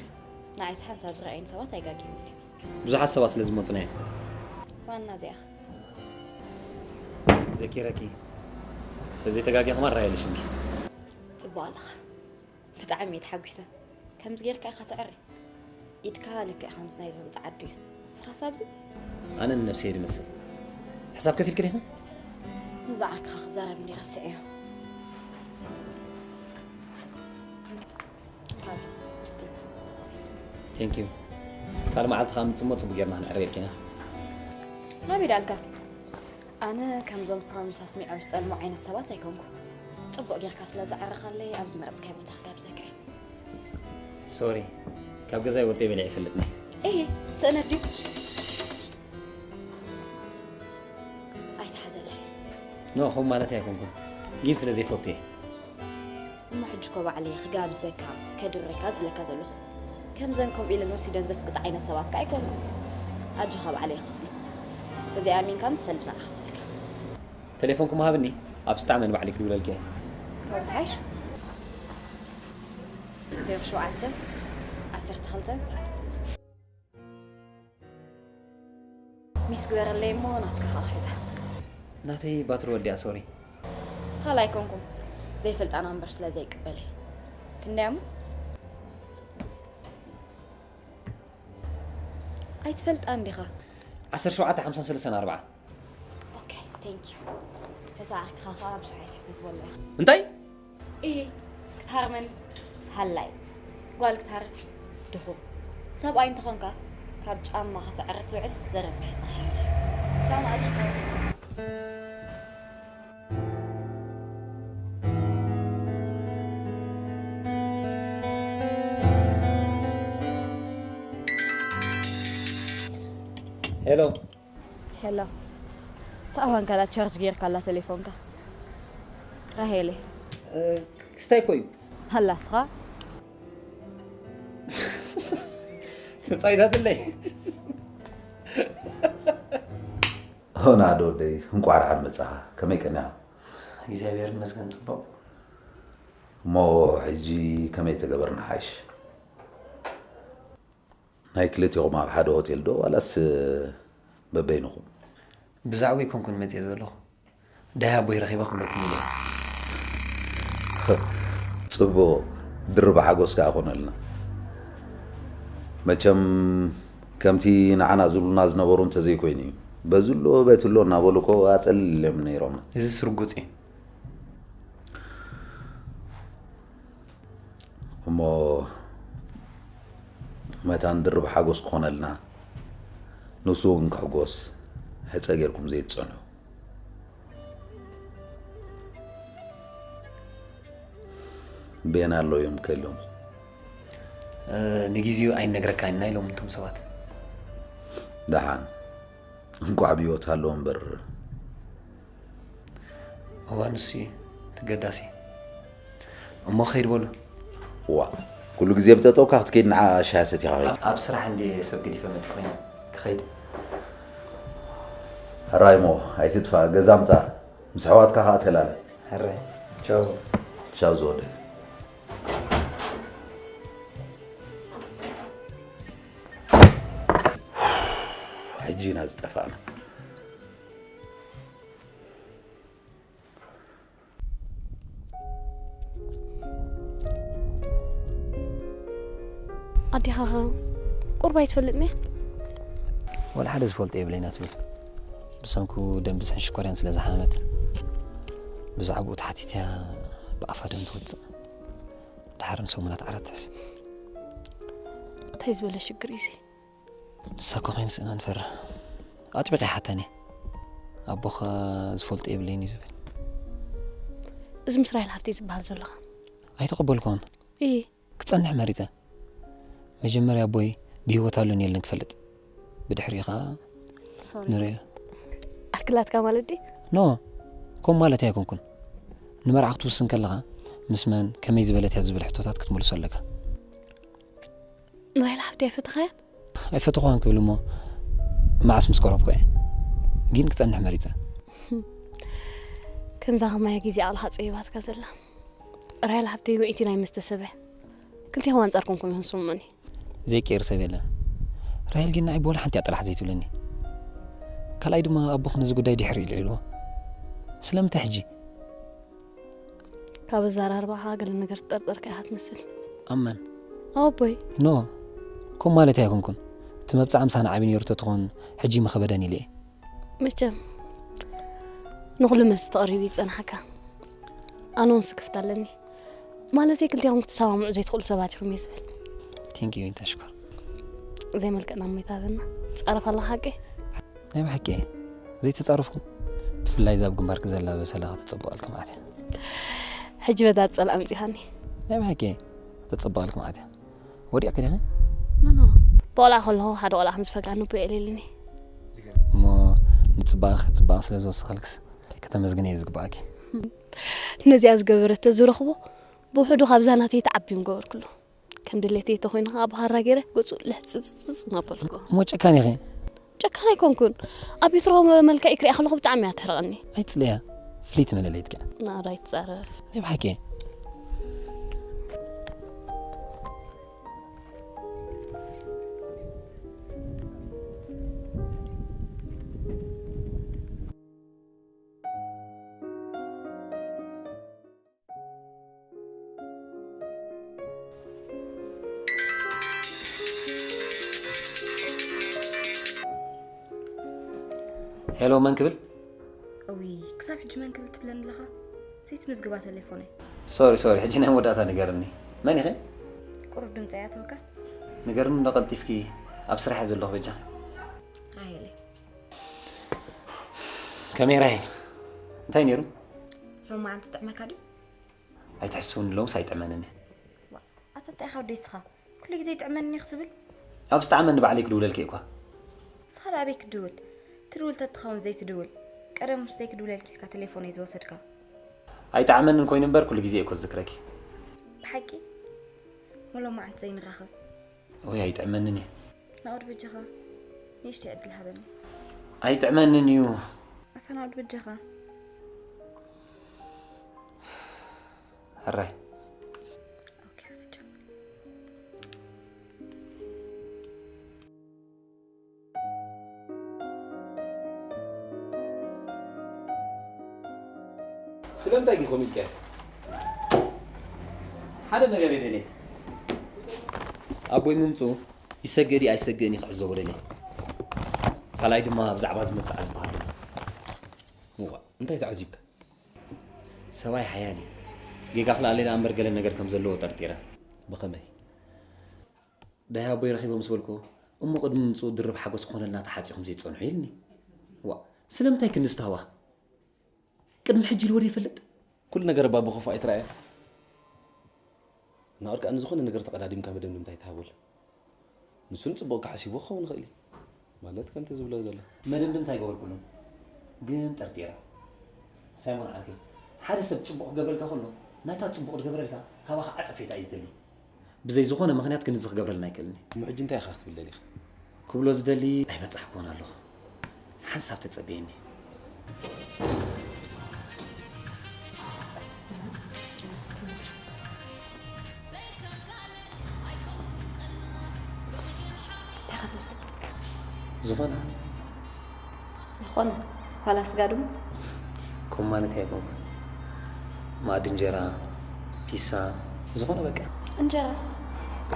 ንዓይስ ሓንሳብ ዝረኣዩኒ ሰባት ኣይጋግዩኒ እዮም። ብዙሓት ሰባት ስለ ዝመፁና እዮም። ዋና እዚኣኻ። ዘኪረኪ፣ ተዘይተጋግየ ከማን ራሄል ሽምኪ። ፅቡቕ ኣለኻ። ብጣዕሚ እየ ተሓጒሰ። ከምዚ ጌርካ ኢኻ ትዕሪ። ኢድካ ልክዕ ከምዚ ናይዞም ፃዓዱ እዩ። ንስኻስ ኣብዚ? ኣነ ንነብሰይ ድመስል። ሕሳብ ከፊልክ ዲኻ? ንዝዓርክኻ ክዛረብ እንዲ ረስዕ እዮ። ካብ ስቲቭ። ቴንክ ዩ። ካልእ መዓልቲ ከዓ ምፅሞ ፅቡቅ ጌርና ክንዕረየልኪ ኢና። ናበይ ዳልካ? ኣነ ከምዞም ፕሮሚስ ኣስሚዖም ዝጠልሙ ዓይነት ሰባት ኣይኮንኩ። ፅቡቅ ጌርካ ስለ ዝዓረኻለይ ኣብ ዝመረፅካይ ቦታ ክጋብዘካ እየ። ሶሪ፣ ካብ ገዛይ ወፅየ በሊዐ ይፈልጥኒ። እሂ፣ ስእነት ድዩ? ኣይትሓዘለይ። ኖ፣ ከምኡ ማለት ኣይኮንኩን፣ ግን ስለ ዘይፈቱ እየ። እሞ ሕጂ እኮ ባዕለይ ክጋብዘካ ከድረካ ዝብለካ ዘለኹ። ከምዘን ከምኡ ኢለን ወሲደን ዘስቅጣ ዓይነት ሰባት ከ ኣይኮንኩን። ኣጆኻ ባዕለይ ክኸፍሎ። ተዘይኣሚንካን ትሰልድ ንዓኻ ክኽፍለካ። ቴሌፎንኩም ሃብኒ፣ ኣብ ስጣዕ መን ባዕሊ ክድውለልኪ እየ። ካብ ምሓሽ ዜሮ ሸውዓተ ዓሰርተ ክልተ ሚስ ግበረለይ እሞ ናትካ ከዓ ክሕዛ። ናተይ ባትሪ ወዲኣ፣ ሶሪ። ካልእ ኣይኮንኩን፣ ዘይፈልጣ ናምበር ስለ ዘይቅበለይ። ክንደይ እሞ? ኣይትፈልጣን ዲኻ? ዓሰርተ ሸውዓተ ሓምሳን ሰለስተን ኣርባዓ። ኦኬ፣ ቴንክ ዩ። ነታ ዓርክኻ ከዓ ብዙሕ ኣይትሕተት በሎ ኢኻ። እንታይ? እሂ፣ ክትሃርመኒ ሃላይ። ጓል ክትሃርም ድኹም። ሰብኣይ እንተኾንካ ካብ ጫማ ክትዕሪ ትውዕል ዘረብሕ ስራሕ እዩ። ቻው ንኣሽኮ። ሄሎ። ሄሎ። ሳእዋን ካላ ቻርጅ ጌርካ ኣላ ቴሌፎንካ። ራሄለ። ክስታይ እኮ እዩ። ሃላስኻ? ተጻዊታትለይ። ሆና ዶ ወደይ፣ እንቋዕ ደሓን መጻኻ። ከመይ ቀኒኻ? እግዚኣብሔር ይመስገን ጽቡቕ። እሞ ሕጂ ከመይ ተገበር ንሓይሽ? ናይ ክልቲኹም ኣብ ሓደ ሆቴል ዶ ዋላስ በበይንኹም? ብዛዕባ ኣይኮንኩን መጽየ ዘለኹ። ዳሃ ኣቦይ ረኺበ ክብለኩም ኢለ። ጽቡቕ፣ ድርብ ሓጎስ ከኣ ኮነልና። መቸም ከምቲ ንዓና ዝብሉና ዝነበሩ እንተዘይኮይኑ እዩ። በዝሎ በትሎ እናበሉ እኮ ኣጸልልዮም ነይሮም። እዚ ስርጉጽ እዩ። እሞ መታን ድርብ ሓጎስ ክኾነልና፣ ንሱ እውን ክሕጎስ ሕጸ ጌርኩም ዘይትጸንሑ። ቤና ኣሎ እዮም ከሎም። እ፣ ንግዜኡ ኣይነግረካን ኢና ኢሎም እቶም ሰባት። ደሓን። እንቋዕ ብህይወት ሃለወ እምበር። እዋ፣ ንሱ እዩ ተገዳሲ። እሞ ኸይድ በሉ። ዋ፣ ኩሉ ግዜ ብጠጠውካ ክትከይድ ንዓ ሻሂ ሰቲኻ ኸይድ። ኣብ፣ ኣብ ስራሕ እንድየ ሰብ ገዲፈ መጺእ ኮይነ ክኸይድ። ሕራይ እሞ ኣይትጥፋእ፣ ገዛ ምጻእ። ምስ ኣሕዋትካ ኸኣ ተላለ። ሕራይ። ቻው። ቻው ዝወደይ። ሕጂ ኢና ዝጠፋእና። ኣዴኻ ቁሩብ ኣይትፈልጥን እያ? ወላ ሓደ ዝፈልጦ የብለይን ትብል። ብሰንኩ ደም ብዝሕን ሽኮርያን ስለ ዝሓመት ብዛዕባኡ ተሓቲተያ ብኣፋ ደም ትወፅእ። ድሓር ንሰሙናት ዓራት ትሕዝ። እንታይ ዝበለ ሽግር እዩ እዚ? ንሳ እኮ ከይንስእና ንፈርሕ። ኣጥቢቐ ይሓተኒ። ኣቦኻ ዝፈልጦ የብለይን እዩ ዝብል። እዚ ምስ ራሄል ሃብተይ ዝበሃል ዘለኻ? ኣይተቐበልኩዎን። እይ። ክጸንሕ መሪጸ። መጀመርያ ኣቦይ ብህይወት ኣሎን የለን ክፈልጥ። ብድሕሪኡ ኸኣ ንርእዮ። ዓርክላትካ ማለት ድዩ? ኖ፣ ከምኡ ማለተይ ኣይኮንኩን። ንመርዓ ክትውስን ከለኻ ምስ መን፣ ከመይ ዝበለት እያ ዝብል ሕቶታት ክትመልሶ ኣለካ። ንራሄል ሓፍተይ ኣይፈተኻያ? ኣይፈተኹዋን ክብል እሞ መዓስ ምስ ቀረብኩ እየ። ግን ክጸንሕ መሪጸ። ከምዛ ከማያ ግዜ ዓቕልኻ ጸይባትካ ዘላ። ራሄል ሓፍተይ ውዕይቲ ናይ መስተ ሰብ እያ። ክልቴኹም ኣንጻር ኮንኩም ኢኹም ስምዑኒ። ዘይቅየር ሰብ የለን። ራሄል ግን ንዓይ ብወላ ሓንቲ እያ ጥራሕ ዘይትብለኒ። ካልኣይ ድማ ኣቦኽ ነዚ ጉዳይ ድሕሪ ኢሉ ኢልዎ። ስለምንታይ ሕጂ? ካብ ኣዘራርባኻ ገለ ነገር ትጠርጠርካ ኢኻ ትመስል። ኣመን። ኣቦይ። ኖ፣ ከምኡ ማለተይ ኣይኮንኩን። እቲ መብጽዓ ምሳና ዓቢ ነይሩ ተትኾን ሕጂ ምኸበደን ኢለ እየ። መቸም ንኹሉ መስ ተቕሪቡ ይጸንሓካ። ኣነ እውን ስክፍት ኣለኒ። ማለተይ ክልቴኹም ክትሰማምዑ ዘይትኽእሉ ሰባት ኢኹም እየ ዝብል። ቴንክ ዩ ተሽኮር። ዘይመልክዕና እሞ ይታበና። ትጻረፍ ኣለኻ ሓቂ? ናይ ብሓቂ እየ ዘይተጻረፍኩ። ብፍላይ እዛ ኣብ ግንባርኪ ዘላ በሰላ ከተጸብቐልኪ መዓት እያ። ሕጂ በታ ጸላ ኣምጺኻኒ። ናይ ብሓቂ እየ ከተጸብቐልኪ መዓት እያ። ወዲቕኪ ዲኺ? ኖ ኖ። ብቆልዓ ከለኹ ሓደ ቆልዓ ከም ዝፈትዋ ንቦ የዕሊልኒ። እሞ ንጽባቐኺ ጽባቐ ስለ ዝወሰኸልክስ ከተመስግኒ እየ ዝግባኣኪ። ነዚኣ ዝገበረት ተዝረኽቦ ብውሕዱ ካብዛ ናተይ ትዓቢ ምገበርኩሉ። ከም ድሌተይ ተኾይኑ ኸዓ ብኻራ ገይረ ገጹ ልሕጽጽጽ እናበልኩ። እሞ ጨካን ኢኺ። ጨካን ኣይኮንኩን። ኣብ ቤት ሮሆ መልክዕ ክሪኣ ከለኹ ብጣዕሚ እያ ተሕርቐኒ። ኣይትጽልያ። ፍልይቲ መለለይትኪ እያ። ናራ ኣይትጻረፍ። ናይ ብሓቂ። ሄሎ፣ መን ክብል? እውይ፣ ክሳብ ሕጂ መን ክብል ትብለኒ ኣለኻ? ዘይትምዝግባ ተሌፎነይ። ሶሪ፣ ሶሪ፣ ሕጂ ናይ መወዳእታ ንገርኒ። መን ኢኺ? ቁሩብ ድምፂ ኣይኣተወካ? ንገርኒ እንዶ ቀልጢፍኪ፣ ኣብ ስራሕ እየ ዘለኹ በጃኺ። ራሄለይ። ከመይ ራሄል? እንታይ ነይሩ? ሎማዓንቲ ጥዕመካ ድዩ? ኣይትሕስውኒ፣ ሎምስ ኣይጥዕመንን እየ። ኣታ እንታይ ኢኻ ወደይ ንስኻ? ኩሉ ግዜ ይጥዕመኒ እዩ ክትብል? ኣብ ዝጠዓመኒ ባዕለይ ክድውለልኪ እየ እኳ። ንስኻ ደኣ ኣበይ ክትድውል? ትድውል ተትኸውን ዘይትድውል። ቀደም ምስ ዘይክድውለልኪ ኢልካ ተሌፎነይ ዝወሰድካ። ኣይጠዓመንን ኮይኑ እምበር ኩሉ ግዜ እየ እኮ ዝዝክረኪ። ብሓቂ? ሞ ሎማዓንቲ ዘይንራኸብ? ወይ ኣይጥዕመንን እዩ። ናኦድ በጃኻ ንእሽተይ ዕድል ሃበኒ። ኣይጥዕመንን እዩ። ኣታ ናኦድ በጃኻ። ሕራይ። ኦኬ፣ በጃኻ። ስለምንታይ ግን ከምኡ ኢልካዮ? ሓደ ነገር እየ ደልየ። ኣቦይ ምምፅኡ ይሰገድ እዩ ኣይሰገድን እዩ ክዕዘቦ ደልየ። ካልኣይ ድማ ብዛዕባ እዚ መብጽዓ ዝበሃል ኣሎ። እዋ፣ እንታይ ተዓዚብካ? ሰብኣይ ሓያል እዩ። ጌጋ ክልኣለይ ደኣ እምበር ገለ ነገር ከም ዘለዎ ጠርጢረ። ብኸመይ? ደሃይ ኣቦይ ረኺቦ ምስ በልኩ፣ እሞ ቅድሚ ምምጽኡ ድርብ ሓጎስ ክኾነልና ተሓጺኹም ዘይትጸንሑ ኢልኒ። ዋ፣ ስለምንታይ ክንዲ ዝተሃዋኽ? ቅድሚ ሕጂ ኢልዎ ዶ ይፈልጥ? ኩሉ ነገር እባ ብኽፉእ ኣይትረኣዮ። ናኦድ ከኣ ንዝኾነ ነገር ተቐዳዲምካ መደምደምታ ኣይትሃበሉ። ንሱ ንጽቡቕ ክሓሲብዎ ክኸውን ይኽእል እዩ። ማለት ከምቲ ዝብሎ ዘሎ። መደምደምታ ኣይገበርኩሉን፣ ግን ጠርጢረ። ሳይሞን ዓርከይ፣ ሓደ ሰብ ጽቡቕ ክገብረልካ ከሎ፣ ናይታ ጽቡቕ ዝገበረልካ ካባኻ ዓጸፌታ እዩ ዝደሊ። ብዘይ ዝኾነ ምኽንያት ክንድዚ ክገብረልና ኣይክእልን እዩ። እሞ ሕጂ እንታይ ኢኻ ክትብል ደሊኻ? ክብሎ ዝደሊ ኣይበጻሕኩዎን ኣለኹ። ሓንሳብ ተጸበየኒ። ዝኾነ ዝኾነ ኳላ ስጋ ድሙ። ከምኡ ማለት ኣይኮንኩን። መኣዲ እንጀራ፣ ፒሳ፣ ዝኾነ በቃ። እንጀራ?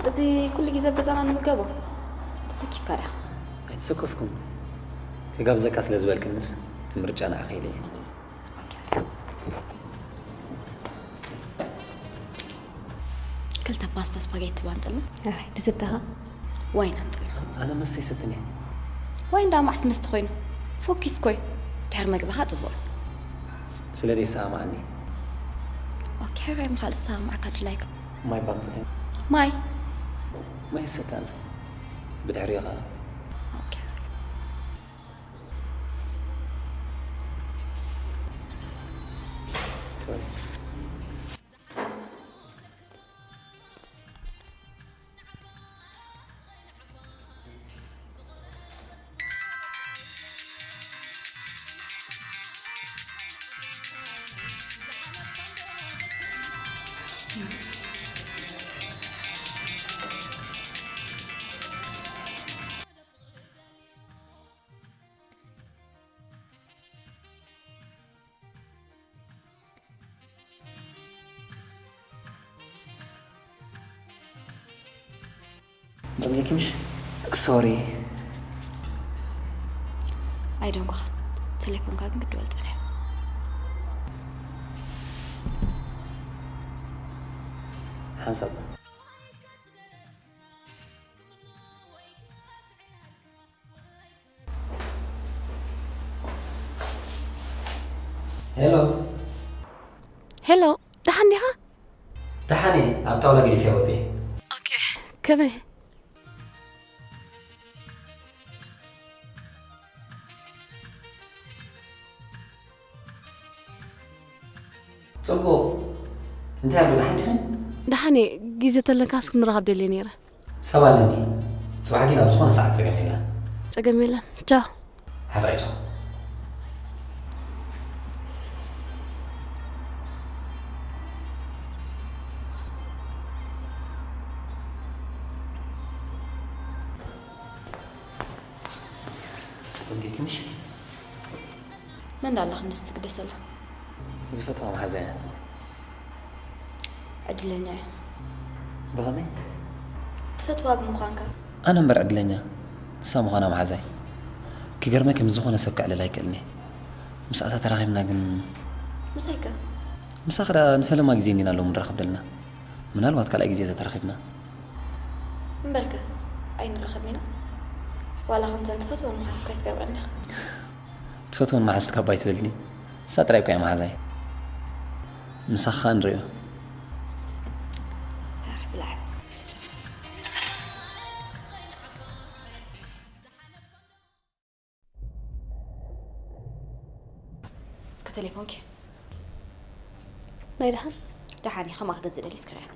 እዚ ኩሉ ግዜ ኣብ ገዛና ንምገቦ? ተሰኪፍካ ዲኻ? ኣይተሰከፍኩን። ክጋብዘካ ስለ ዝበልክንስ፣ እቲ ምርጫ ንዓኺ ኢለ እየ። ክልተ ፓስታ ስፓጌቲ ኣምጽልና። ኣራይ፣ ድስትኻ? ዋይን ኣምጽልና። ኣነ መስተ ኣይሰትን እየ። ዋይን ደኣ መዓስ መስተ ኮይኑ? ፎኪስ ኮይ። ድሕሪ መግብኻ ጽቡቕ። ስለ ዘይሰማማዓኒ። ኦኬ፣ ኣራይ፣ ምኻል ዝሰማማዓካ ድላይካ። ማይ ባምጽእ። ማይ? ማይ ይሰታን። ብድሕሪኡ ኸኣ። ኦኬ። ሶሪ። ደሚክምሽ? ሶሪ። ኣይደንጎኻን። ቴሌፎንካ ግን ክድወል ጸኒሑ። ሓንሳብ። ሄሎ። ሄሎ፣ ደሓን ዲኻ? ደሓን እየ፣ ኣብ ጣውላ ገዲፈያ ወጺኤ። ኦኬ፣ ከመይ? ጽቡቕ። እንታይ ኣሎ፣ ደሓን ዲኺ? ደሓን እየ፣ ግዜ ተለካስ ክንራኸብ ደልየ ነይረ። ሰብ ኣለኒ። ጽባሕ ግን ኣብ ዝኾነ ሰዓት ጸገም የለን። ጸገም የለን። ቻው። ሕራይ ቻው። ደንጊክምሽ? መን ዳኣ ኣላ ክንድዚ ትግደሰላ? ዝፈትዋ መሓዛ እያ። ዕድለኛ እያ። ብኸመይ? ትፈትዋ ብምዃንካ። ኣነ እምበር ዕድለኛ፣ ንሳ ምዃና መሓዛይ። ክገርመኪ፣ ምስ ዝኾነ ሰብ ከዕልል ኣይክእልን እየ። ምስኣታ ተራኺብና ግን። ምሳይ ከ? ምሳኺ ደኣ ንፈለማ ግዜ እንዲና ሎሚ ንራኸብ ዘለና። ምናልባት ካልኣይ ግዜ ተተራኺብና። እምበርከ፣ ኣይንራኸብን ኢና። ዋላ ከምተን ትፈትወን መሓዝትካ ኣይትገብረን ኢኻ። ትፈትወን መሓዝትካ እባ ኣይትበልኒ። ንሳ ጥራይ እኮ እያ መሓዛይ። ምሳኻ ንሪኦ። ኣሕ፣ ብላዕ። እስከ ቴሌፎንኪ። ናይ ደሓን? ደሓን እየ፣ ከምኣ ክገዝእ ደልየ እስከ ርኣያ።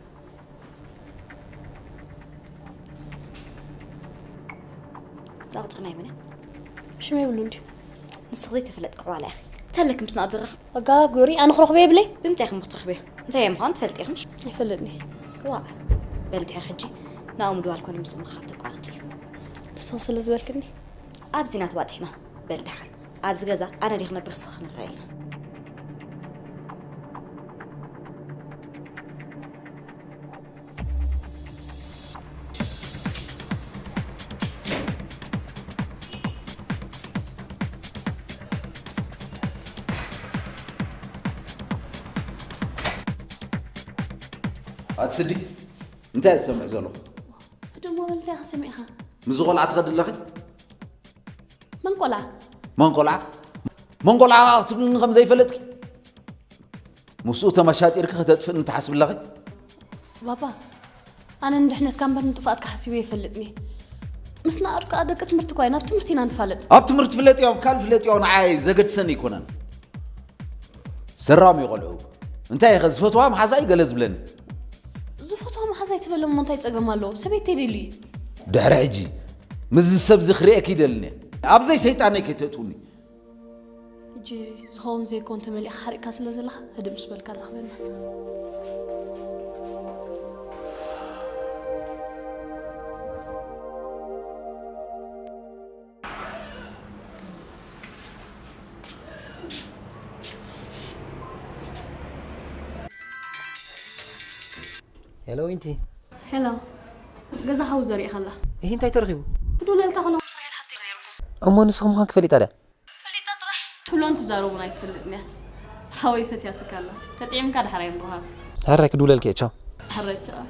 እዛ ቁጽሪ ናይ መን እያ? ሽመይ ይብሉ እንድዩ። ንስኺ ዘይተፈለጥኪ ዕዋላ ኢኺ። እንታይ ኣለኪ ምስ ናኦድ ዝራኸብ? ኣጋባብ ግበሪ፣ ኣነ ክረኽቦ የብለይ። ብምንታይ ኢኺ እሞ ክትረኽብዮ? እንታይ እየ ምዃኑ ትፈልጢ ኢኺ ምሽ? ኣይፈልጥን እየ። ዋእ፣ በል ድሕሪ ሕጂ ናብኡ ምድዋል ኮነ ምስኡ ምኽኻብ ተቋርጺ። ንስኺ ስለ ዝበልክኒ። ኣብዚ ኢና ተባጺሕና። በል ደሓን። ኣብዚ ገዛ ኣነ ድየ ክነብር ንስኺ ክንረኣይ ኢና። ኣቲ ስዲ፣ እንታይ እየ ዝሰምዕ ዘለኹ? ህድእ እሞ በል፣ እንታይ ኢኻ ሰሚዕኻ? ምስዚ ቆልዓ ትኸዲ ኣለኺ? መን ቆልዓ? መን ቆልዓ? መን ቆልዓ ክትብልኒ ከም ዘይፈለጥኪ? ምስኡ ተመሻጢርኪ ከተጥፍእኒ ትሓስቢ ኣለኺ? ባባ፣ ኣነ ንድሕነትካ እምበር ንጥፍኣትካ ሓሲበ ኣይፈልጥን እየ። ምስ ንኣድ ከኣ ደቂ ትምህርቲ እኳ ኢና፣ ኣብ ትምህርቲ ኢና ንፋለጥ። ኣብ ትምህርቲ ፍለጥዮ፣ ኣብ ካልእ ፍለጥዮ፣ ንዓይ ዘገድሰኒ ኣይኮነን። ሰራም እዩ ቆልዑ። እንታይ ኢኸ ዝፈትዋ መሓዛይ ገለ ዝብለኒ? ዝፈትዋ መሓዛይ ትበለ እሞ እንታይ ጸገም ኣለዎ? ሰበይተይ ደልዩ እዩ። ድሕሪ ሕጂ ምስዚ ሰብ እዚ ክርእየኪ ይደልን እየ። ኣብዘይ ሰይጣነይ ከይተእትውኒ። ሕጂ ዝኸውን ዘይኮን ተመሊእኻ ሓሪቕካ ስለ ዘለኻ፣ ህድእ ምስ በልካ ራኽበና። ሄሎ ዊንቲ። ሄሎ። ገዛ ሓው ዘሪእኻ ኣላ። እሂ፣ እንታይ ተረኺቡ? ክድውለልካ ከለኹ ምስ ራሄል ሓፍተይ ነይርኩም። እሞ ንስኹም ምዃንኪ ፈሊጣ ድያ? ፈሊጣ ጥራሕ ትብሎን ትዛረቡን ኣይትፈልጥን እያ። ሓወይ ፈትያትካ ኣላ። ተጥዒምካ ዳሕራይ ንራኸብ። ሕራይ ክድውለልኪ እየ፣ ቻው። ሕራይ ቻው።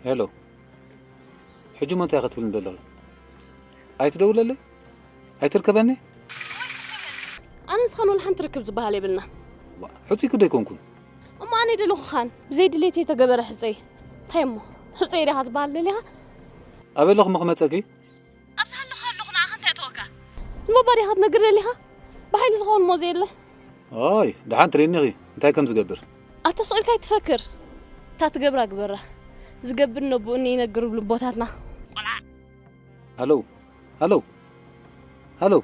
ሄሎ። ሕጂ እሞ እንታይ ክትብልኒ ዘለኺ? ኣይትደውለለይ? ኣይትርከበኒ? ኣነ ንስኻን ወላ ሓንቲ ርክብ ዝበሃል የብልና። ዋ፣ ሕጹይ ክዶ ኣይኮንኩን? እሞ ኣነ ደለኹኻን ብዘይ ድሌተይ ተገበረ ሕጸይ። እንታይ እሞ? ሕጸይ ዲኻ ትበሃል ደሊኻ? ኣበይ ኣለኹ እሞ ክመጸኪ? ኣብዚ ሃለኹ ሃለኹ ንዓኻ እንታይ እተወካ? ንባባ ዲኻ ክትነግር ደሊኻ? ብሓይሊ ዝኸውን እሞ ዘየለ። ኦይ፣ ደሓን ትርእይኒ ኢኺ፣ እንታይ ከም ዝገብር። ኣታ ስቕ ኢልካ ኣይትፈክር። እታ ትገብራ ግበራ። ዝገብር ነቦኡ እኒ ይነግር ይብሉ ኣቦታትና። ቆልዓ። ሃሎ፣ ሃሎ፣ ሃሎ።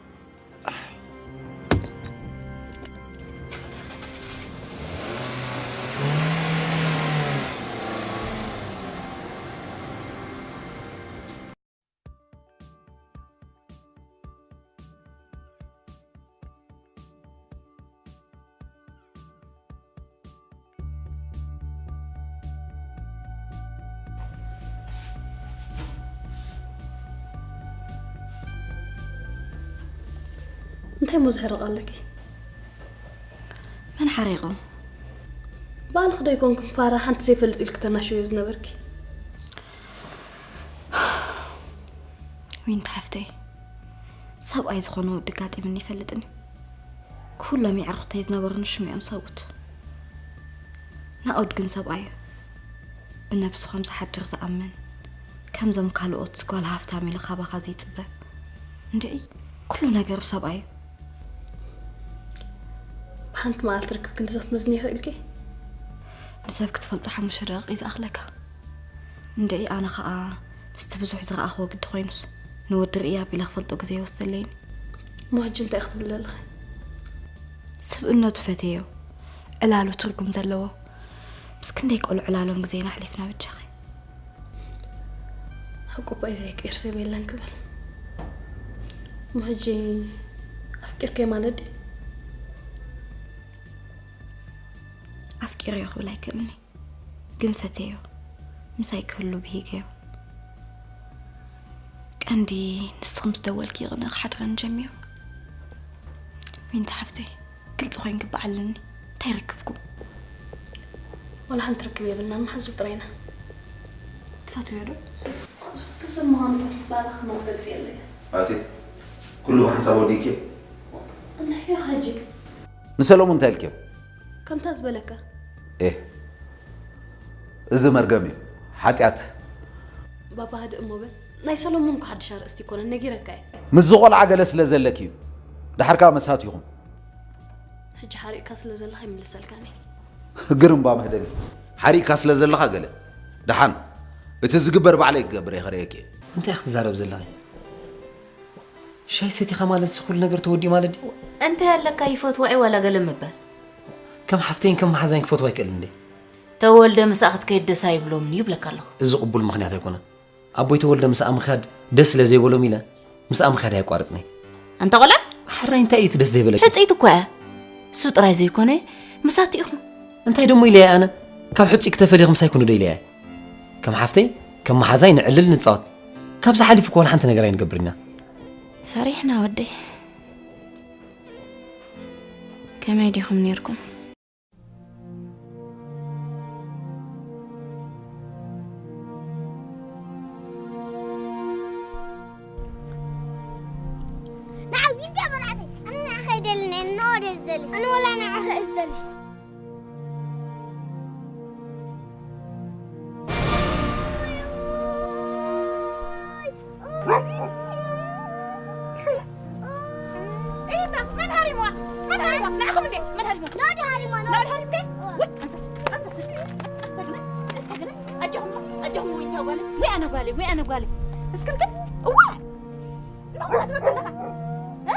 እንታይ እሞ ዝሕርቕ ኣለኪ? መን ሓሪቑ? ባዕልኺ ዶ ኣይኮንክን ፋራ ሓንቲ ዘይፈልጥ ኢልኪ ተናሽዮ ዝነበርኪ? ዊንቲ ሓፍተይ፣ ሰብኣይ ዝኾነ ወዲ ጋጢምኒ ይፈልጥን እዩ። ኩሎም የዕሩኽተይ ዝነበሩኒ ሽም እዮም ዝሰብኡት። ናኦድ ግን ሰብኣይ እዩ። ብነብሱ ከም ዝሓድር ዝኣምን፣ ከምዞም ካልኦት ጓል ሃፍታም ኢሉ ካባኻ ዘይጽበ። እንድዒ፣ ኩሉ ነገሩ ሰብኣይ እዩ። ብሓንቲ መዓልቲ ርክብ ክንድዚ ክትመዝኒ ይኽእልኪ? ንሰብ ክትፈልጦ ሓሙሽተ ደቂቕ እዩ ዝኣኽለካ። እንድዒ ኣነ ኸኣ ምስቲ ብዙሕ ዝረኣኽዎ ግዲ ኮይኑስ፣ ንወዲ ርእያ ኣቢለ ክፈልጦ ግዜ ይወስደለይን። እሞ ሕጂ እንታይ ክትብሊ ዘለኺ? ስብእነቱ ፈትየዮ፣ ዕላሉ ትርጉም ዘለዎ። ምስ ክንደይ ቆልዑ ዕላሎም ግዜና ኣሕሊፍና በጃኺ። ሓቁ እኮ እዩ ዘይቅየር ሰብ የለን ክብል። እሞ ሕጂ ኣፍቂርኪ ማለት ድዩ? ኣፍቂረዮ ክብል ኣይክእልን እየ። ግን ፈትየዮ፣ ምሳይ ክህሉ ብሂገዮ። ቀንዲ ንስኺ ምስ ደወልኪ እዩ ቅንኢ ክሓድረኒ ጀሚሩ። ዊንቲ ሓፍተይ፣ ግልፂ ኮይንኪ በዓልኒ፣ እንታይ ርክብኩም? ዋላ ሓንቲ ርክብ የብልናን፣ መሓዙት ጥራይ ኢና። ትፈትውዮ ዶ? ዝፈቱ ሰብ ምዃኑ ባዕልኻ መግለፂ የለይ። ኣቲ፣ ኩሉ ብሓንሳብ ወዲእክዮ? እንታይ ኢኻ ሕጂ? ንሰሎሙን እንታይ ኢልክዮ? ከምታ ዝበለካ። ኤህ፣ እዚ መርገም እዩ፣ ሓጢኣት። ባባ ህድእ እሞ በል። ናይ ሰሎሙን እኮ ሓድሽ ኣርእስቲ ኣይኮነን፣ ነጊረካ እየ። ምስዚ ቆልዓ ገለ ስለ ዘለኪ እዩ። ደሓር ከኣ መሳት ኢኹም። ሕጂ ሓሪቕካ ስለ ዘለኻ ይምልሰልካን እየ። ግርምባ መህደሚ። ሓሪቕካ ስለ ዘለኻ ገለ። ደሓን፣ እቲ ዝግበር ባዕለይ ክገብር እየ፣ ከርእየኪ እየ። እንታይ ክትዛረብ ዘለኺ? ሻሂ ሰቲኻ ማለትሲ ኩሉ ነገር ተወዲኡ ማለት ድዩ? እንታይ ኣለካ ይፈትዋ እየ ዋላ ገለ ምባል? ከም ሓፍተይን ከም መሓዛይን ክፈትዋ ኣይክእልን እንዴ? ተወልደ ምስኣ ክትከይድ ደስ ኣይብሎምን እዩ ይብለካ ኣለኹ። እዚ ቅቡል ምኽንያት ኣይኮነን። ኣቦይ ተወልደ ምስኣ ምኽያድ ደስ ስለ ዘይበሎም ኢለ ምስኣ ምኽያድ ኣየቋርጽን እየ። ኣንታ ቆልዓ! ሕራይ እንታይ እዩ እቲ ደስ ዘይበለኪ? ሕጽይቲ እኮ እያ። እሱ ጥራይ ዘይኮነ ምሳቲ ኢኹም። እንታይ ደሞ ኢለ እየ ኣነ? ካብ ሕጹይ ክተፈልየ ምሳይ ኩኑ ዶ ኢለ እየ? ከም ሓፍተይ፣ ከም መሓዛይ ንዕልል ንጻወት። ካብዚ ሓሊፉ እኮ ወላ ሓንቲ ነገር ኣይንገብርን ኢና። ፈሪሕና ወደይ። ከመይ ዲኹም ነይርኩም? ንዓው ኢልካ መርዓተይ፣ ኣነ ንዓኻ ኣይደልን እየ፣ ንወደ እየ ዝደሊ። ኣነ ወላ ንዓኻ እየ ዝደሊ። እይ፣ መን ሃሪምዋ? መን ሃሪምዋ? ንዓኹም እንዴ? መን ሃሪምዋ? ናዲ ሃሪምዋ፣ ናዲ። ናዲ ሃሪምከ? ውይ፣ ኣንተስ፣ ኣንተስ፣ ኣስተግነ፣ ኣስተግነ፣ ኣጆኹም፣ ኣጆኹም፣ ወይ እታ ጓለይ፣ ወይ ኣነ ጓለይ፣ ወይ ኣነ ጓለይ። እስክርክር፣ እዋ! እንታይ ኾንካ ትበክል ኣለኻ? እ?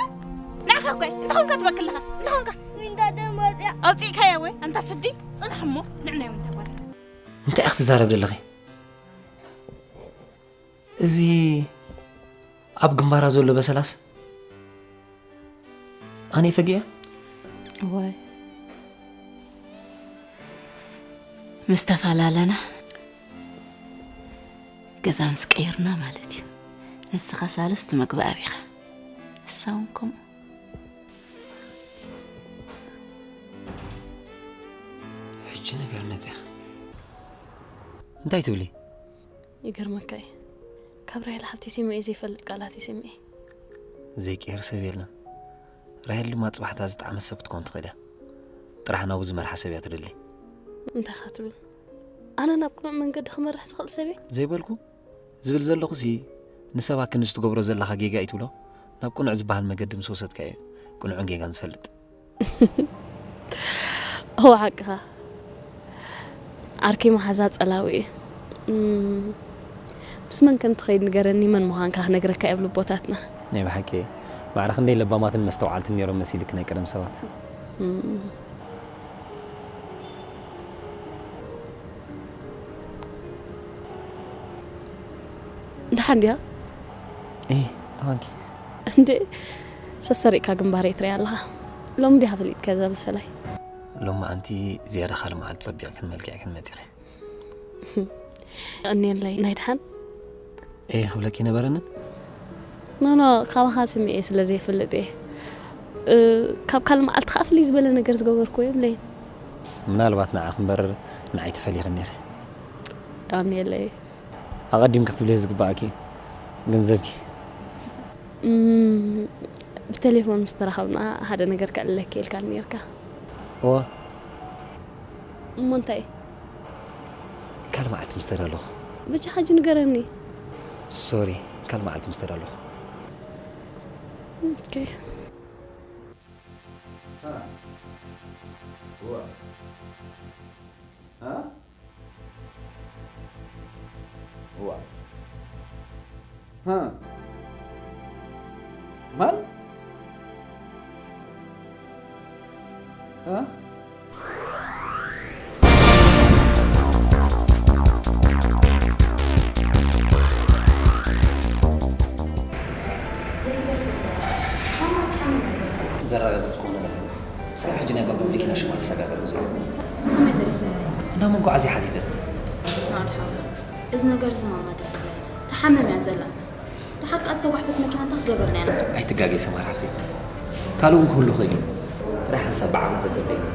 ንዓኻ እኮ፣ እንታይ ኾንካ ትበክል ኣለኻ? እንታይ ኾንካ? ዊንታ ደም ወፅያ። ኣውፂእካያ ወይ? ኣንታ ስዲ፣ ፅናሕ እሞ፣ ንዕናይ ዊንታ ጓል። እንታይ ኢኺ ትዛረብ ዘለኺ? እዚ ኣብ ግንባራ ዘሎ በሰላስ ኣነ ፈጊአ? እዋይ፣ ምስ ተፈላለና፣ ገዛ ምስ ቀየርና ማለት እዩ። ንስኻ ሳልስቲ መግቢ ኣቢኻ፣ ንሳ እውን ከምኡ። ሕጂ ነገር ነፂኻ። እንታይ ትብሊ? ይገርመካ እዩ። ካብ ራሄል ሓፍቲ ስምዒ ዘይፈልጥ ቃላት እዩ ስምዒ። ዘይቅየር ሰብ የለን። ራሄል ድማ ጽባሕታ ዝጠዓመት ሰብ ክትኮን ትኽእል እያ። ጥራሕ ናብኡ ዝመርሓ ሰብ እያ ትደሊ። እንታይ ኢኻ ትብል? ኣነ ናብ ቅኑዕ መንገዲ ክመርሕ ዝኽእል ሰብ እየ? ዘይበልኩ? ዝብል ዘለኹሲ፣ ንሰብ ኣክንዲ ትገብሮ ዘለኻ ጌጋ እዩ ትብሎ? ናብ ቅኑዕ ዝበሃል መገዲ ምስ ወሰድካዮ፣ ቅኑዕን ጌጋን ዝፈልጥ። እወ፣ ሓቅኻ። ዓርኪ መሓዛ ጸላዊ እዩ። እም፣ ምስ መን ከም ትኸይድ ንገረኒ፣ መን ምዃንካ ክነግረካ እየ ኣብ ልቦታትና። ናይ ብሓቂ፣ ማዕረ ክንደይ ለባማትን መስተውዓልትን ነይሮም መሲልኪ ናይ ቀደም ሰባት። እም። ደሓን ድያ? እይ፣ ደሓንኪ። እንዴ፣ ሰሰሪቕካ ግንባረይ ትሪኣ ኣለኻ። ሎሚ ዲኻ ፈሊጥካ እዛ በሰላይ? ሎሚ ኣንቲ ዝያዳ ካልእ መዓልቲ ጸቢቕክን መልኪዕክን መጺኺ። የቐንየለይ፣ ናይ ደሓን? እየ ክብለኪ ነበረንን? ኖ፣ ኖ፣ ካባኻ ስሚዐ ስለ ዘይፈልጥ እየ። እ፣ ካብ ካልእ መዓልቲ ከኣ ፍልይ ዝበለ ነገር ዝገበርክዎ የብለይን። ምናልባት ንዓኺ እምበር ንዓይ ተፈሊኽኒ ኢኺ። የቐንየለይ። ኣቐዲምኪ ክትብልዮ ዝግባኣኪ እዩ። ገንዘብኪ። እም፣ ብቴሌፎን ምስ ተራኸብና ሓደ ነገር ከዕልለኪ ኢልካኒ ነይርካ። እወ። እሞ እንታይ? ካልእ መዓልቲ ምስ ተዳለኹ። በጃኻ ሕጂ ንገረኒ። ሶሪ፣ ካልእ መዓልቲ ምስ ተዳለኹ። ኦኬ። ሃ? እዋ። ሃ? እዋ። ሃ? ማን? ሃ? ዘረጋግጽኩዎ ነገር ኣሎ። እስካብ ሕጂ ናይ ባባ መኪና ሽም ኣተሰጋገርን ዘሎ። ከመይ ፈሊጥካ? እንዳ መጓዓዝያ ሓቲተ። ናኦድ ሓወይ፣ እዚ ነገር እዚ ማማ ደስ ይብላ። ትሓምም እያ ዘላ። ደሓር ከኣ ዝተጓሕፈት መኪና እንታይ ክትገብረልና እያ ናቱ? ኣይትጋገይ ሰማር ሓፍተይ። ካልእ እውን ክህሉ ይኽእል እዩ። ጥራይ ሓንሳብ ብዓቕሊ ተጸበይኒ።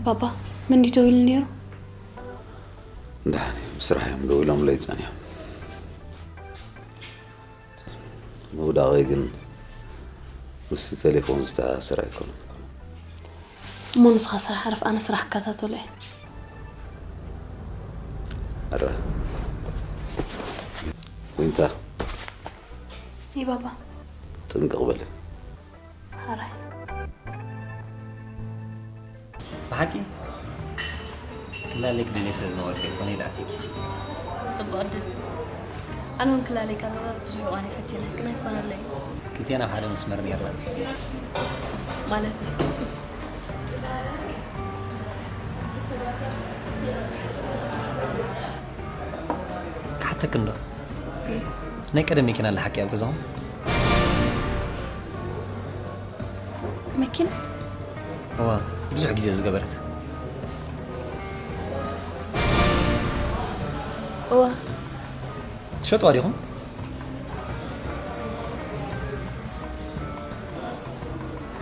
ባባ፣ መን ድዩ ደዊሉ ነይሩ? ደሓን እዮም፣ ስራሕ እዮም ደዊሎምለይ ጸኒሖም። ምውዳቐይ ግን ምስቲ ቴሌፎን ዝተኣሳሰር ኣይኮነን። እሞ ንስኻ ስራሕ ዕረፍ፣ ኣነ ስራሕ እከታተሎ እየ። ኣረ ዊንታ። እይ ባባ። ጥንቅቕ በሊ። ሓራይ። ብሓቂ ክላለይ ክደልየ ስለ ዝነበርኩ ኣይኮነ ኢለ ኣትየኪ። ጽቡቕ ዕድል። ኣነ እውን ክላለይ ካብ ዝነበርኩ ብዙሕ እዋን እየ ፈቲነ፣ ግን ኣይኮነለይን። ክልቴና ኣብ ሓደ መስመር ነይርና። ማለት? ክሓተኪ እንዶ? ናይ ቀደም መኪና ኣለሓቂ ኣብ ገዛኹም? መኪና? እዋ፣ ብዙሕ ግዜ ዝገበረት። እዋ። ትሸጥዋ ዲኹም?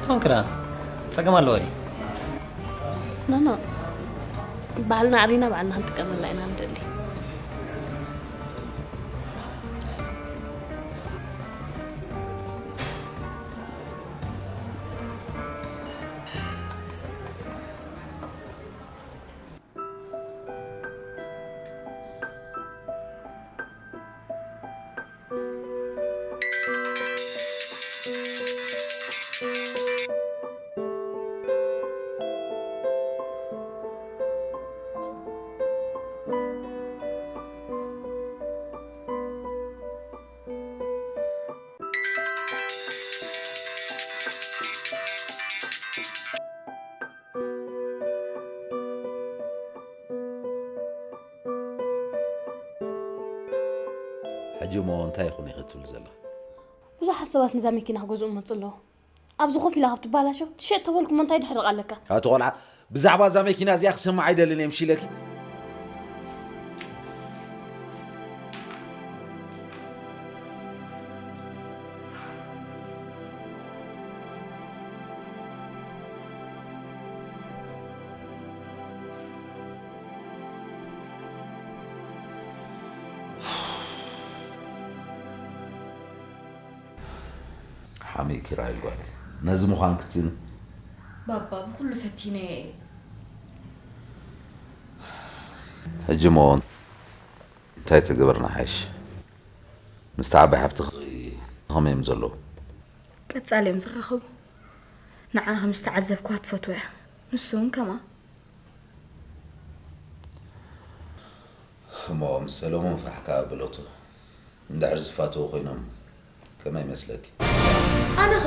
ትኾን ክዳ ጸገም ኣለዎ ድዩ? ኖ፣ ኖ። ባህልና ኣዕሪና ባዕልና ክንጥቀመላ ኢና ንደሊ። ሕጂ እሞ እንታይ ይኹን ኢኺ ትብል ዘለኺ? ብዙሓት ሰባት ነዛ መኪና ክገዝኡ ይመጹ ኣለዉ። ኣብዚ ኮፍ ኢላ ካብ ትባላሾ ትሸጥ ተበልኩ እሞ እንታይ ድሕርቕ ኣለካ? ኣቲ ቆልዓ፣ ብዛዕባ እዛ መኪና እዚኣ ክሰምዕ ኣይደልን እየ፣ ምሽ ኢለኪ። ሓሚእኪ ራሄል ጓለይ፣ ነዚ ምዃን ክትስእኒ። ባባ፣ ብኹሉ ፈቲነ እየ። ሕጂ እሞ እንታይ ተገበርና ሓይሽ? ምስቲ ዓባይ ሓፍትኺ ከመይ እዮም ዘለዉ? ቀጻሊ እዮም ዝራኸቡ። ንዓ ከም ዝተዓዘብክዋ ትፈትዎ እያ። ንሱ እውን ከምኣ። እሞ ምስ ሰሎሞን ፋሕ ከኣ በለቶ። እንድሕር ዝፋተዉ ኮይኖም ከመይ ይመስለኪ? ኣነኸ?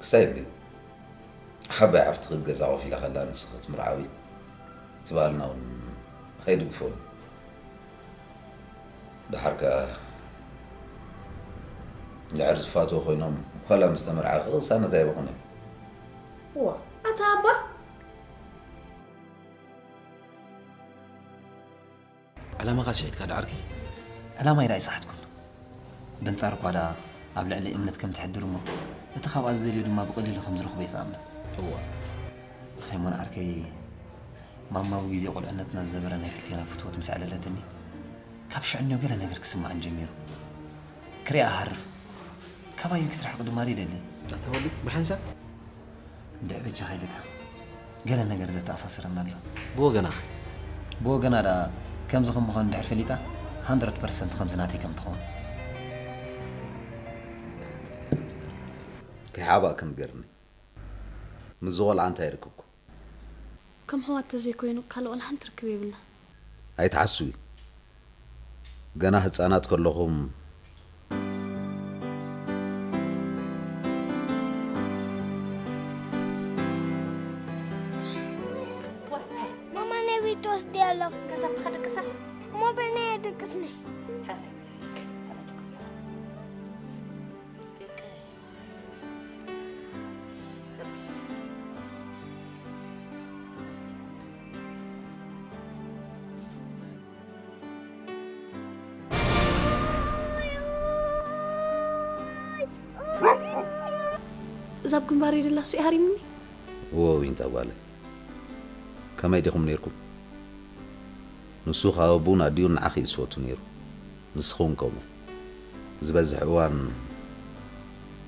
ክሳይ ግን ሓባይ ሓፍትኺ ኣብ ገዛ ኮፍ ኢላ ከላ ንስኺ ክትምርዓዊ እቲ ባህልና እውን ኣይድግፎን። ደሓር ከኣ እንድሕር ዝፋተዉ ኮይኖም ዋላ ምስ ተመርዓኺ ቅሳነት ኣይበኹን እዮም። እዋ፣ ኣታ ኣባ! ዕላማኻ ስሒትካ ዶ ዓርከይ? ዕላማይ ደኣ ኣይሰሓትኩን። በንጻሩ እኳ ደኣ ኣብ ልዕሊ እምነት ከም ትሕድር እሞ፣ እቲ ካብኣ ዝደልዮ ድማ ብቐሊሉ ከም ዝረኽቦ እየ ዝኣምን። እዋ። ሳይሞን ዓርከይ፣ ማማ ኣብ ግዜ ቁልዕነትና ዝነበረ ናይ ክልቴና ፍትወት ምስ ኣዕለለትኒ፣ ካብ ሽዕንዮ ገለ ነገር ክስምዓኒ ጀሚሩ። ክሪኣ እሃርፍ። ካባይ ክትርሕቕ ድማ ይደሊ። ኣታ ወዲ፣ ብሓንሳብ? እንድዒ በጃኻ ኢለካ። ገለ ነገር ዘተኣሳስረና ኣሎ። ብወገናኸ? ብወገና ደኣ ከምዚ ከም ምዃኑ እንድሕር ፈሊጣ፣ ሃንድረድ ፐርሰንት ከምዚ ናተይ ከም ትኸውን። ከይሓባእኪ ንገርኒ። ምስዚ ቆልዓ እንታይ ርክብኩም? ከም ኣሕዋት ተዘይኮይኑ ካልእ ዋላ ሓንቲ ርክብ የብልና። ኣይትሓስዊ። ገና ህጻናት ከለኹም ማማ ናይ ቤት ትወስዲ ኣሎ። ገዛ ብኻ ደቅሳ። እሞ በእናይ ደቅስኒ። እዛ ኣብ ግንባረይ ደላ እሱ እዩ ሃሪሙኒ። እወ ዊንታ ጓለይ፣ ከመይ ዲኹም ኔርኩም? ንሱ ካብ ኣቡን ኣዲኡን ንዓኺ እዩ ዝፈቱ ነይሩ። ንስኺ እውን ከምኡ። ዝበዝሕ እዋን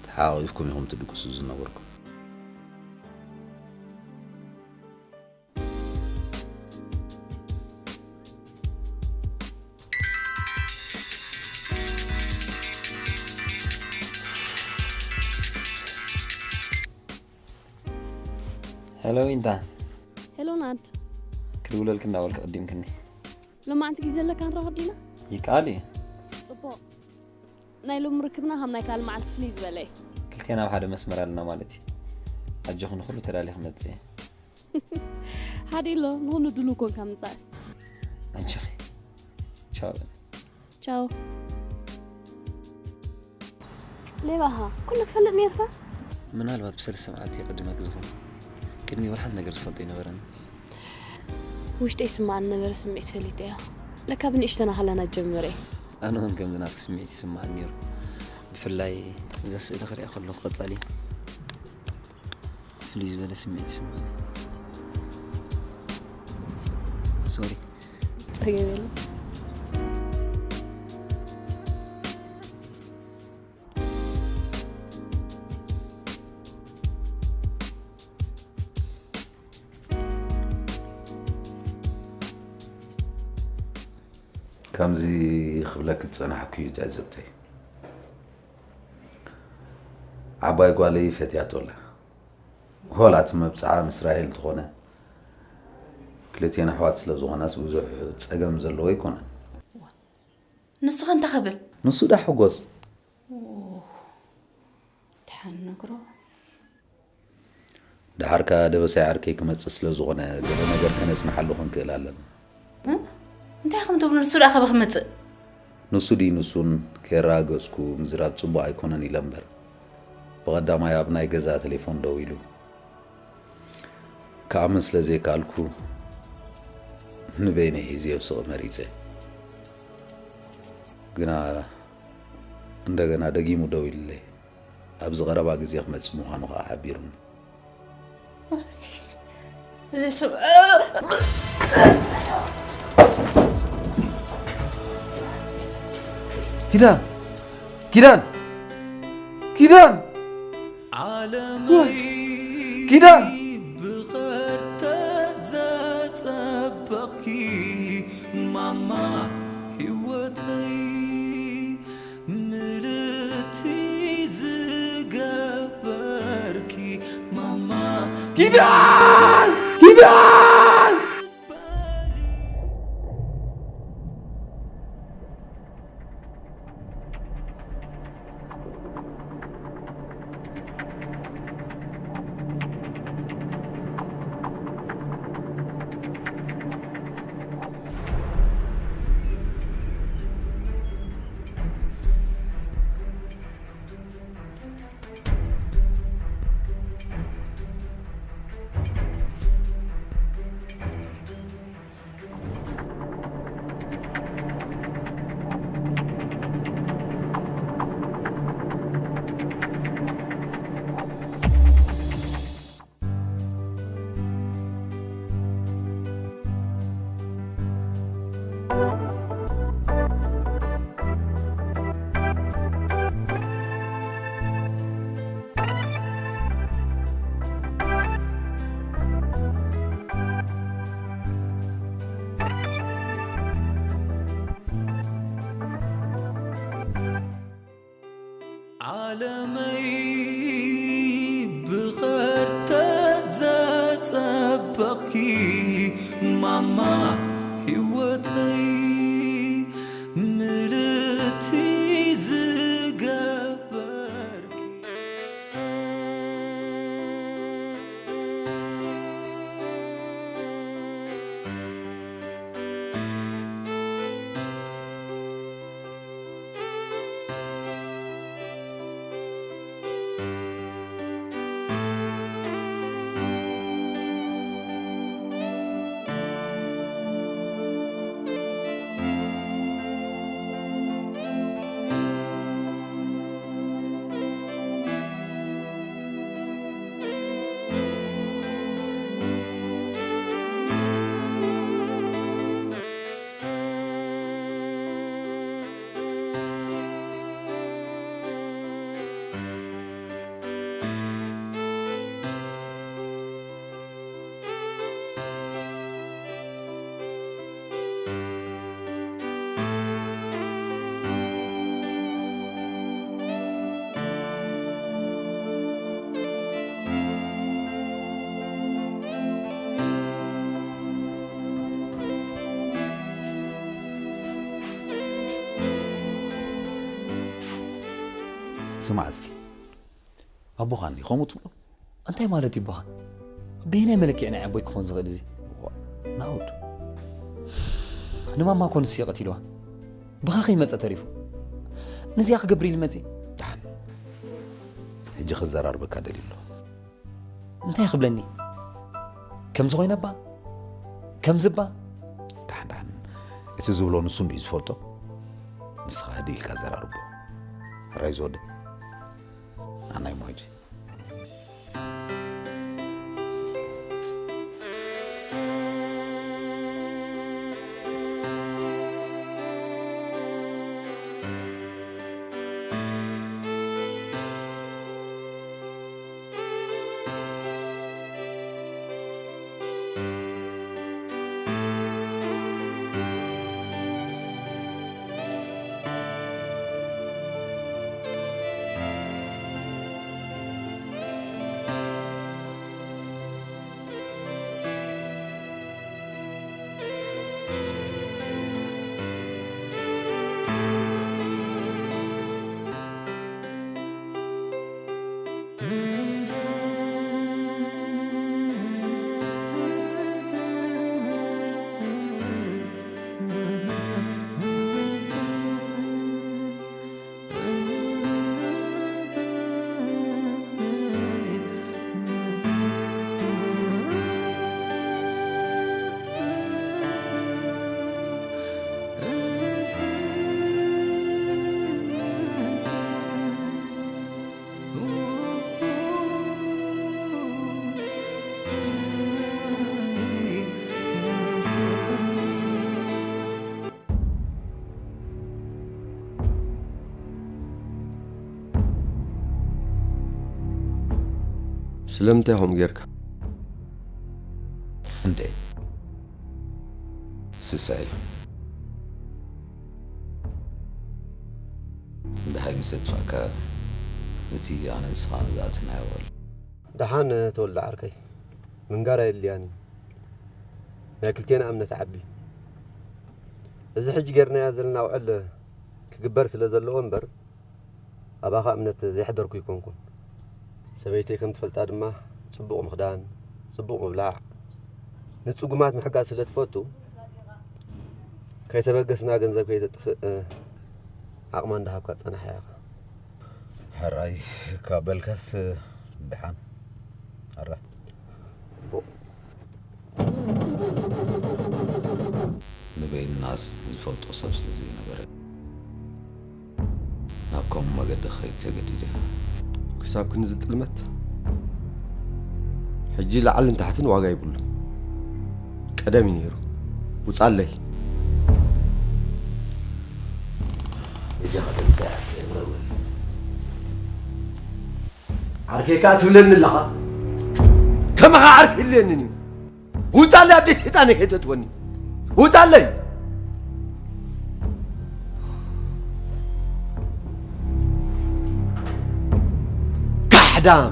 ተሓቋቒፍኩም ኢኹም ትድቅሱ ዝነበርኩም። ሄሎ ዊንታ። ሄሎ ናድ። ክድውለልክ እንዳበልክ ቀዲምክኒ። ሎማዓንቲ ግዜ ኣለካ ንራኸብ ዲና? ይከኣል እዩ። ጽቡቕ። ናይ ሎሚ ርክብና ካብ ናይ ካልእ መዓልቲ ፍልይ ዝበለ እዩ። ክልቴና ኣብ ሓደ መስመር ኣለና ማለት እዩ። ኣጆኺ ንኹሉ ተዳልየ ክመጽእ እየ። ሓደ ኢሎ ንኹሉ ድሉው ኮንካ ምጻእ። ኣጆኺ። ቻው በል። ቻው። ሌባኻ ኩሉ ትፈልጥ ኔርካ? ምናልባት ብሰለስተ መዓልቲ የቐድመኪ ዝኾን። ቅድሚ ወርሓት ነገር ዝፈልጦ ይነበረኒ። ውሽጠይ ስምዓኒ ነበረ ስምዒት ፈሊጠዮ። ለካ ብንእሽተና ከለና ጀምረ። ኣነ እውን ከምዚ ናትኪ ስምዒት ይስምዓኒ ነይሩ። ብፍላይ እዛ ስእሊ ክሪኣ ከለኹ ቀጻሊ ፍልይ ዝበለ ስምዒት ይስምዓኒ። ሶሪ። ጸገም የለን። ከምዚ ክብለኪ ዝጸናሕኩ እዩ ትዕዝብተይ። ዓባይ ጓለይ ፈትያቶ ኣላ። ሆላ እቲ መብጽዓ ምስ ራሄል ተኾነ፣ ክልቴና ኣሕዋት ስለ ዝኾናስ ብዙሕ ጸገም ዘለዎ ኣይኮነን። ንሱ ከ እንታይ ክብል? ንሱ ዳ ሕጎስ። ድሓን ነግሮ። ድሓር ከኣ ደበሳይ ዓርከይ ክመጽእ ስለ ዝኾነ ገለ ነገር ከነጽንሓሉ ክንክእል ኣለና። እንታይ ከም ትብሉ ንሱ ደኣ ከበ ክመጽእ? ንሱ ድዩ ንሱን ከየረጋገጽኩ ምዝራብ ጽቡቕ ኣይኮነን ኢለ እምበር፣ ብቐዳማይ ኣብ ናይ ገዛ ቴሌፎን ደዊሉ ክኣምን ስለ ዘይከኣልኩ ንበይነይ ሒዘዮ ስቕ መሪጸ። ግና እንደገና ደጊሙ ደዊሉለይ። ኣብዚ ቀረባ ግዜ ክመጽእ ምዃኑ ከኣ ሓቢሩኒ። እዚ ሰብ ኪዳን ኪዳን ኪዳን ዓለመይ ኪዳን ብኸርተት ዘጸበቕኪ ማማ ህይወተይ ምልእቲ ዝገበርኪ ማማ ኪዳን ኪዳን ዓለመይ ብኸርተት ዘጸበቕኪ ማማ ህይወተይ ምልእቲ ዝገበርኪ ስማዕ እስኪ ኣቦኻ እንዲ ከምኡ ትብሎ እንታይ ማለት እዩ ኣቦኻ? በየናይ መለክዒ ናይ ኣቦይ ክኾን ዝኽእል እዚ? ናውድ ንማማ እኮ ንሱ እዩ ቀቲልዋ። ብኻ ከይመፀ ተሪፉ። ነዚኣ ክገብር ኢሉ መፂ። ዳሓን ሕጂ ክዘራርበካ ደልዩ ኣለኹ። እንታይ ክብለኒ? ከምዚ ኮይነ እባ ከምዚ እባ ዳሓን ዳሓን እቲ ዝብሎ ንሱ እንድዩ ዝፈልጦ። ንስኻ ህድእ ኢልካ ዘራርቦ። ሕራይ ዝወደ ኣናይ ሞይድ። ስለምንታይ ከምኡ ጌርካ? እንዴ? ስሳይ፣ ደሃይ ምስ ኣጥፋእካ፣ እቲ ኣነ ንስኻ ዝኣተናዮ ውዕል። ደሓን ተወልደ ዓርከይ፣ ምንጋር ኣየድልያን እዩ። ናይ ክልቴና እምነት ዓቢ። እዚ ሕጂ ጌርናዮ ዘለና ውዕል ክግበር ስለ ዘለዎ እምበር፣ ኣባኻ እምነት ዘይሕደርኩ ኣይኮንኩን። ሰበይተይ ከም ትፈልጣ ድማ ጽቡቕ ምኽዳን፣ ጽቡቕ ምብላዕ፣ ንጽጉማት ምሕጋዝ ስለ ትፈቱ፣ ከይተበገስና ገንዘብ ከይተጥፍእ፣ እ፣ ዓቕማ እንዳሃብካ ጸናሕያ ኢኻ። ሕራይ እካ በልካስ፣ ደሓን። ኣረ። ንበይንናስ ዝፈልጦ ሰብ ስለ ዘይነበረ፣ ናብ ከምኡ መገዲ ክኸይድ ተገዲደ። ክሳብ ክንዚ ጥልመት? ሕጂ ላዕልን ታሕትን ዋጋ ይብሉን። ቀደም እዩ ነይሩ። ውጻለይ። በጃኻ ተንስእ፣ የምረውን። ዓርከይ ከኣ ትብለኒ ኣለኻ? ከማኻ ዓርኪ የድልየንን እዩ። ውጻለይ፣ ኣብ ቤት ሰይጣነይ ከይተእትወኒ። ውጻለይ! ካሕዳም!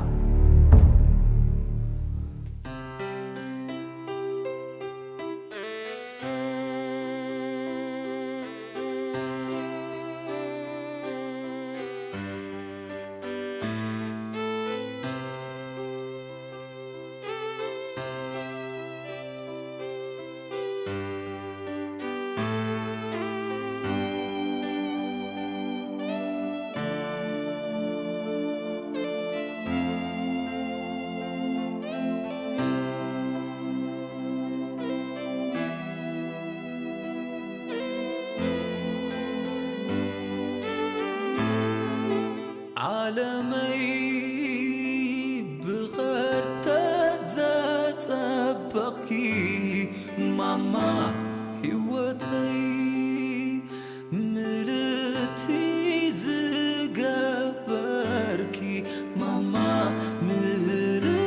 ዓለመይ ብኸርተት ዘጸበቕኪ ማማ ህይወተይ፣ ምልእቲ ዝገበርኪ ማማ፣ ምልስ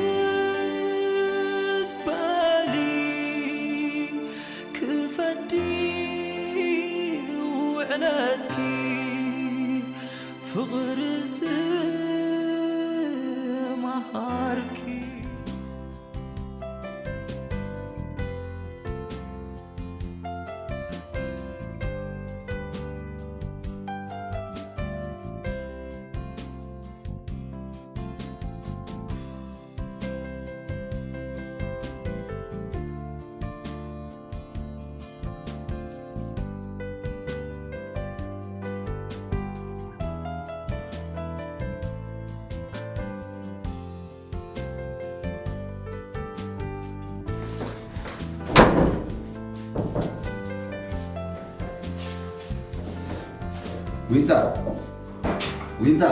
በሊ ክፈዲ ውዕለትኪ፣ ፍቕሪ ዝመሃርኪ። ዊንታ፣ ዊንታ።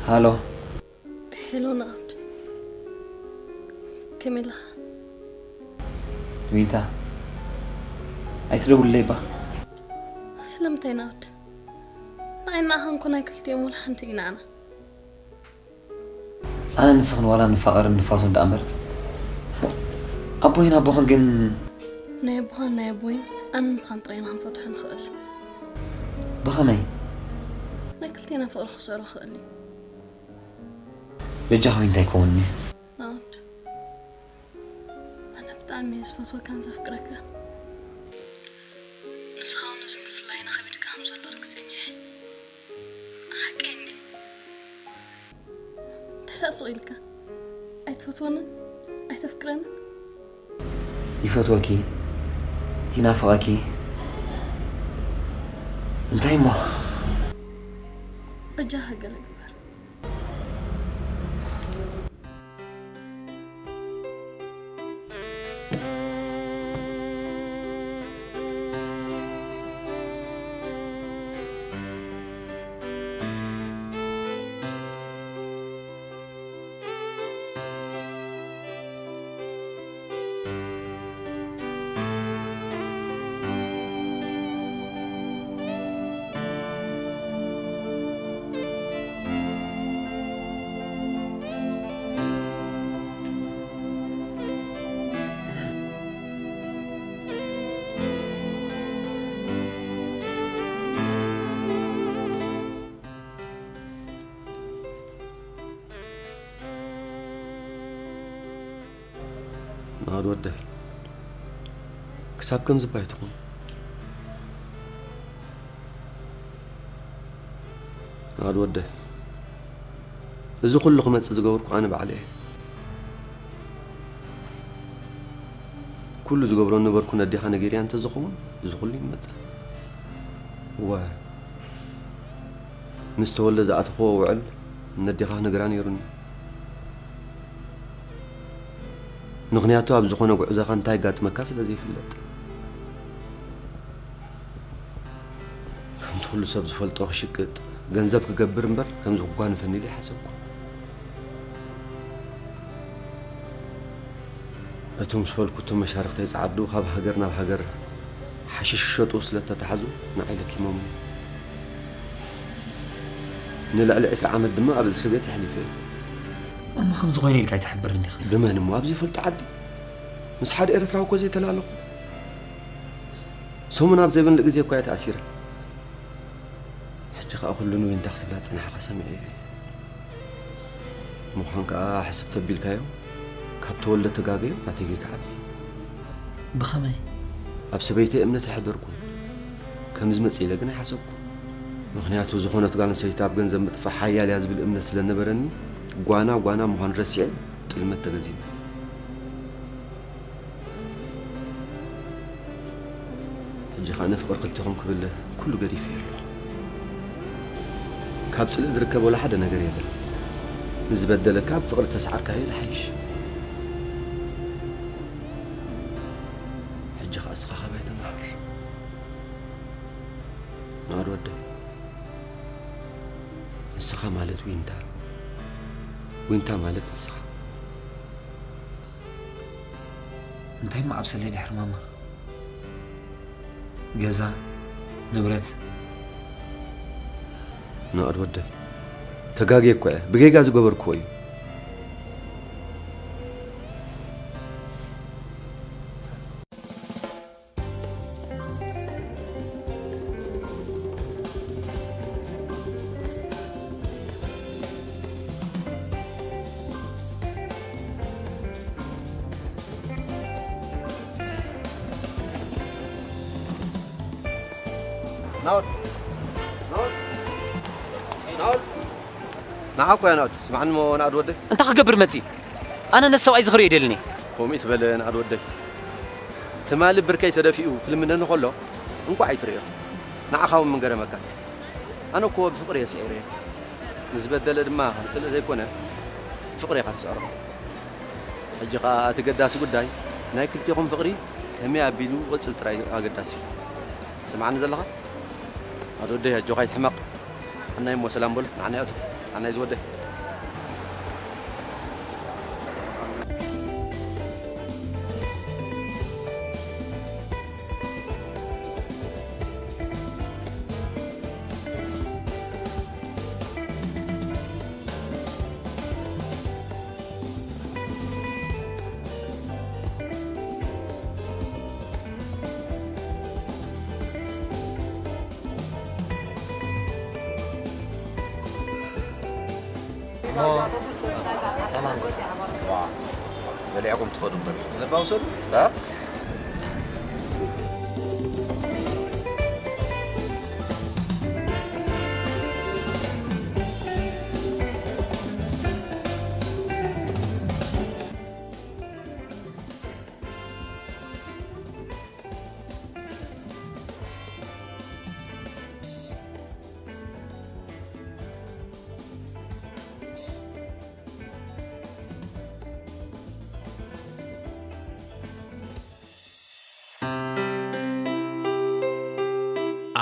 ሃሎ። ሄሎ ናኦድ፣ ከመይ ኣለኻ? ዊንታ፣ ኣይትደውልለይ እባ። ስለምንታይ ናኦድ? ንዓይ ንዓኻ እንኮ ናይ ክልቲኦም ወላ ሓንቲ ኢና ኣና። ኣነ ንስኽን ዋላ ንፋቐርን ንፋቶን ደኣ እምበር፣ ኣቦይን ኣቦኽን ግን ናይ ኣቦኻን ናይ ኣቦይን ኣነ ንስኻን ጥራይ ኢና ክንፈትሖ ንኽእል። ብኸመይ? ናይ ክልቴና ፍቕሪ ክስዕሮ ክእል እዩ። በጃኺ እንታይ ክኸውን እዩ? ናኦድ፣ ኣነ ብጣዕሚ እየ ዝፈትወካን ዘፍቅረካን። ንስኻ እውን እዚ ምፍላይና ከቢድካ ከም ዘሎ ርግጸኛ እየ። ሓቀይ እንድየ። እንታይ ደኣ ስቕ ኢልካ? ኣይትፈትወንን? ኣይተፍቅረንን? ይፈትወኪ፣ ይናፍቐኪ። እንታይ እሞ? በጃኻ ገለ ግበር። ናኦድ ወደይ፣ ክሳብ ከምዚ እባ ኣይትኹን። ናኦድ ወደይ፣ እዚ ኩሉ ክመጽእ ዝገበርኩ ኣነ ባዕለይ እየ። ኩሉ ዝገብሮ ነበርኩ ነዴኻ ነጊረያ እንተዝኸውን፣ እዚ ኩሉ ይመጽእ። እወ፣ ምስ ተወልደ ዝኣተኽዎ ውዕል ነዴኻ ክነግራ ነይሩኒ። ምኽንያቱ ኣብ ዝኾነ ጉዕዞኻ እንታይ ጋጥመካ ስለ ዘይፍለጥ። ከምቲ ኩሉ ሰብ ዝፈልጦ ክሽቅጥ፣ ገንዘብ ክገብር እምበር ከምዚ ክጓንፈኒ ኢለ ኣይሓሰብኩን። እቲ ምስ በልኩ እቶም መሻርኽተይ ጸዓዱ ካብ ሃገር ናብ ሃገር ሓሽሽ ክሸጡ ስለ እተታሕዙ ንዓይ ለኪሞምኒ። ንልዕሊ ዕስራ ዓመት ድማ ኣብ እስሪ ቤት ኣሕሊፈ እየ። እሞ ከምዚ ኮይኑ ኢልካ ኣይትሕብርን ኢኻ? ብመን እሞ ኣብ ዘይፈልጦ ዓዲ? ምስ ሓደ ኤርትራዊ እኮ ዘይተላለኹ። ሰሙን ኣብ ዘይበንሊ ግዜ እኮ እየ ተኣሲረ። ሕጂ ኸኣ ኩሉ ንዊንታ ክትብላ ዝጸናሕኻ ሰሚዐዮ እየ። ምዃን ከኣ ሕስብ ተቢልካዮ፣ ካብ ተወልደ ተጋገዮ ናተይ ጌርካ ዓቢ። ብኸመይ? ኣብ ሰበይተይ እምነት ኣይሓደርኩን። ከም ዝመጽእ ኢለ ግን ኣይሓሰብኩን። ምኽንያቱ ዝኾነት ጓል ኣንስተይቲ ኣብ ገንዘብ ምጥፋእ ሓያል እያ ዝብል እምነት ስለ ነበረኒ፣ ጓና ጓና ምዃኑ ረሲዐ ጥልመት ተገዚእና። ሕጂ ኸኣ ንፍቕሪ ክልቴኹም ክብል ኩሉ ገዲፈ ኣለኹ። ካብ ጽልኢ ዝርከብ ወላ ሓደ ነገር የለን። ንዝበደለካ ብፍቕሪ ተሰዓርካዮ ዝሓይሽ። ሕጂ ኸኣ እስኻ ካባይ ተመሃር። ናኣድ ወደይ፣ ንስኻ ማለት ዊንታ፣ ዊንታ ማለት ንስኻ። እንታይ እሞ ዓብሰለይ ድሕሪ ማማ? ገዛ፣ ንብረት። ናኣድ ወደይ፣ ተጋግየ እኮ እየ። ብጌጋ ዝገበርክዎ እዩ። ናኦድ፣ ናኦድ፣ ናኦድ። ንዓኻ እኮ እያ ናኦድ። ስምዓኒ እሞ ናኦድ ወደይ። እንታይ ክገብር መጺእ? ኣነ ነቲ ሰብኣይ ዝኽርዮ ኣይደልን እየ። ከምኡ ትበል ናኦድ ወደይ። ትማሊ ብርከይ ተደፊኡ ክልምነኒ ከሎ እንኳዕ ኣይትርእዮ። ንዓኻ እውን ምን ገረመካ? ኣነ እኮ ብፍቕሪ እየ ስዒረዮ። ንዝበደለ ድማ ከም ጽልኢ ዘይኮነ ብፍቕሪ ኢኻ ትስዕሮ። ሕጂ ኸኣ እቲ ገዳሲ ጉዳይ ናይ ክልቴኹም ፍቕሪ ከመይ ኣቢሉ ክቕጽል ጥራይ ኣገዳሲ። ስምዓኒ ዘለኻ? ናኦድ ወደይ ኣጆኻ ኣይትሕመቕ። ንዓናይ እሞ ሰላም በሉ። ንዓናይ ኣቶ፣ ንዓናይ ዝወደይ። እሞ፣ ተማም። ዋ፣ በሊዕኩም ትኸዱ እምበር። ለባ ውሰዱ። እ?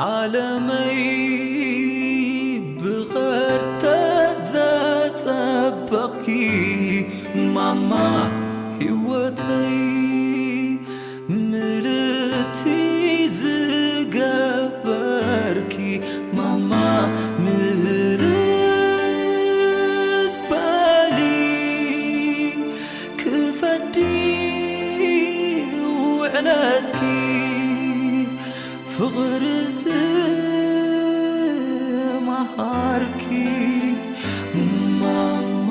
ዓለመይ ብኸርተት ዘጸበቕኪ ማማ ህይወተይ ምልእቲ ዝገበርኪ ማማ ምልስ በሊ ክፈዲ ውዕለትኪ ፍቕሪ ዝመሃርኪ ማማ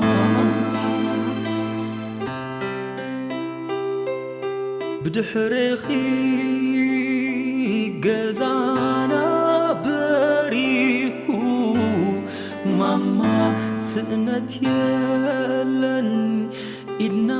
ብድሕሬኺ ገዛና በሪኹ ማማ ስእነት የለን ኢድና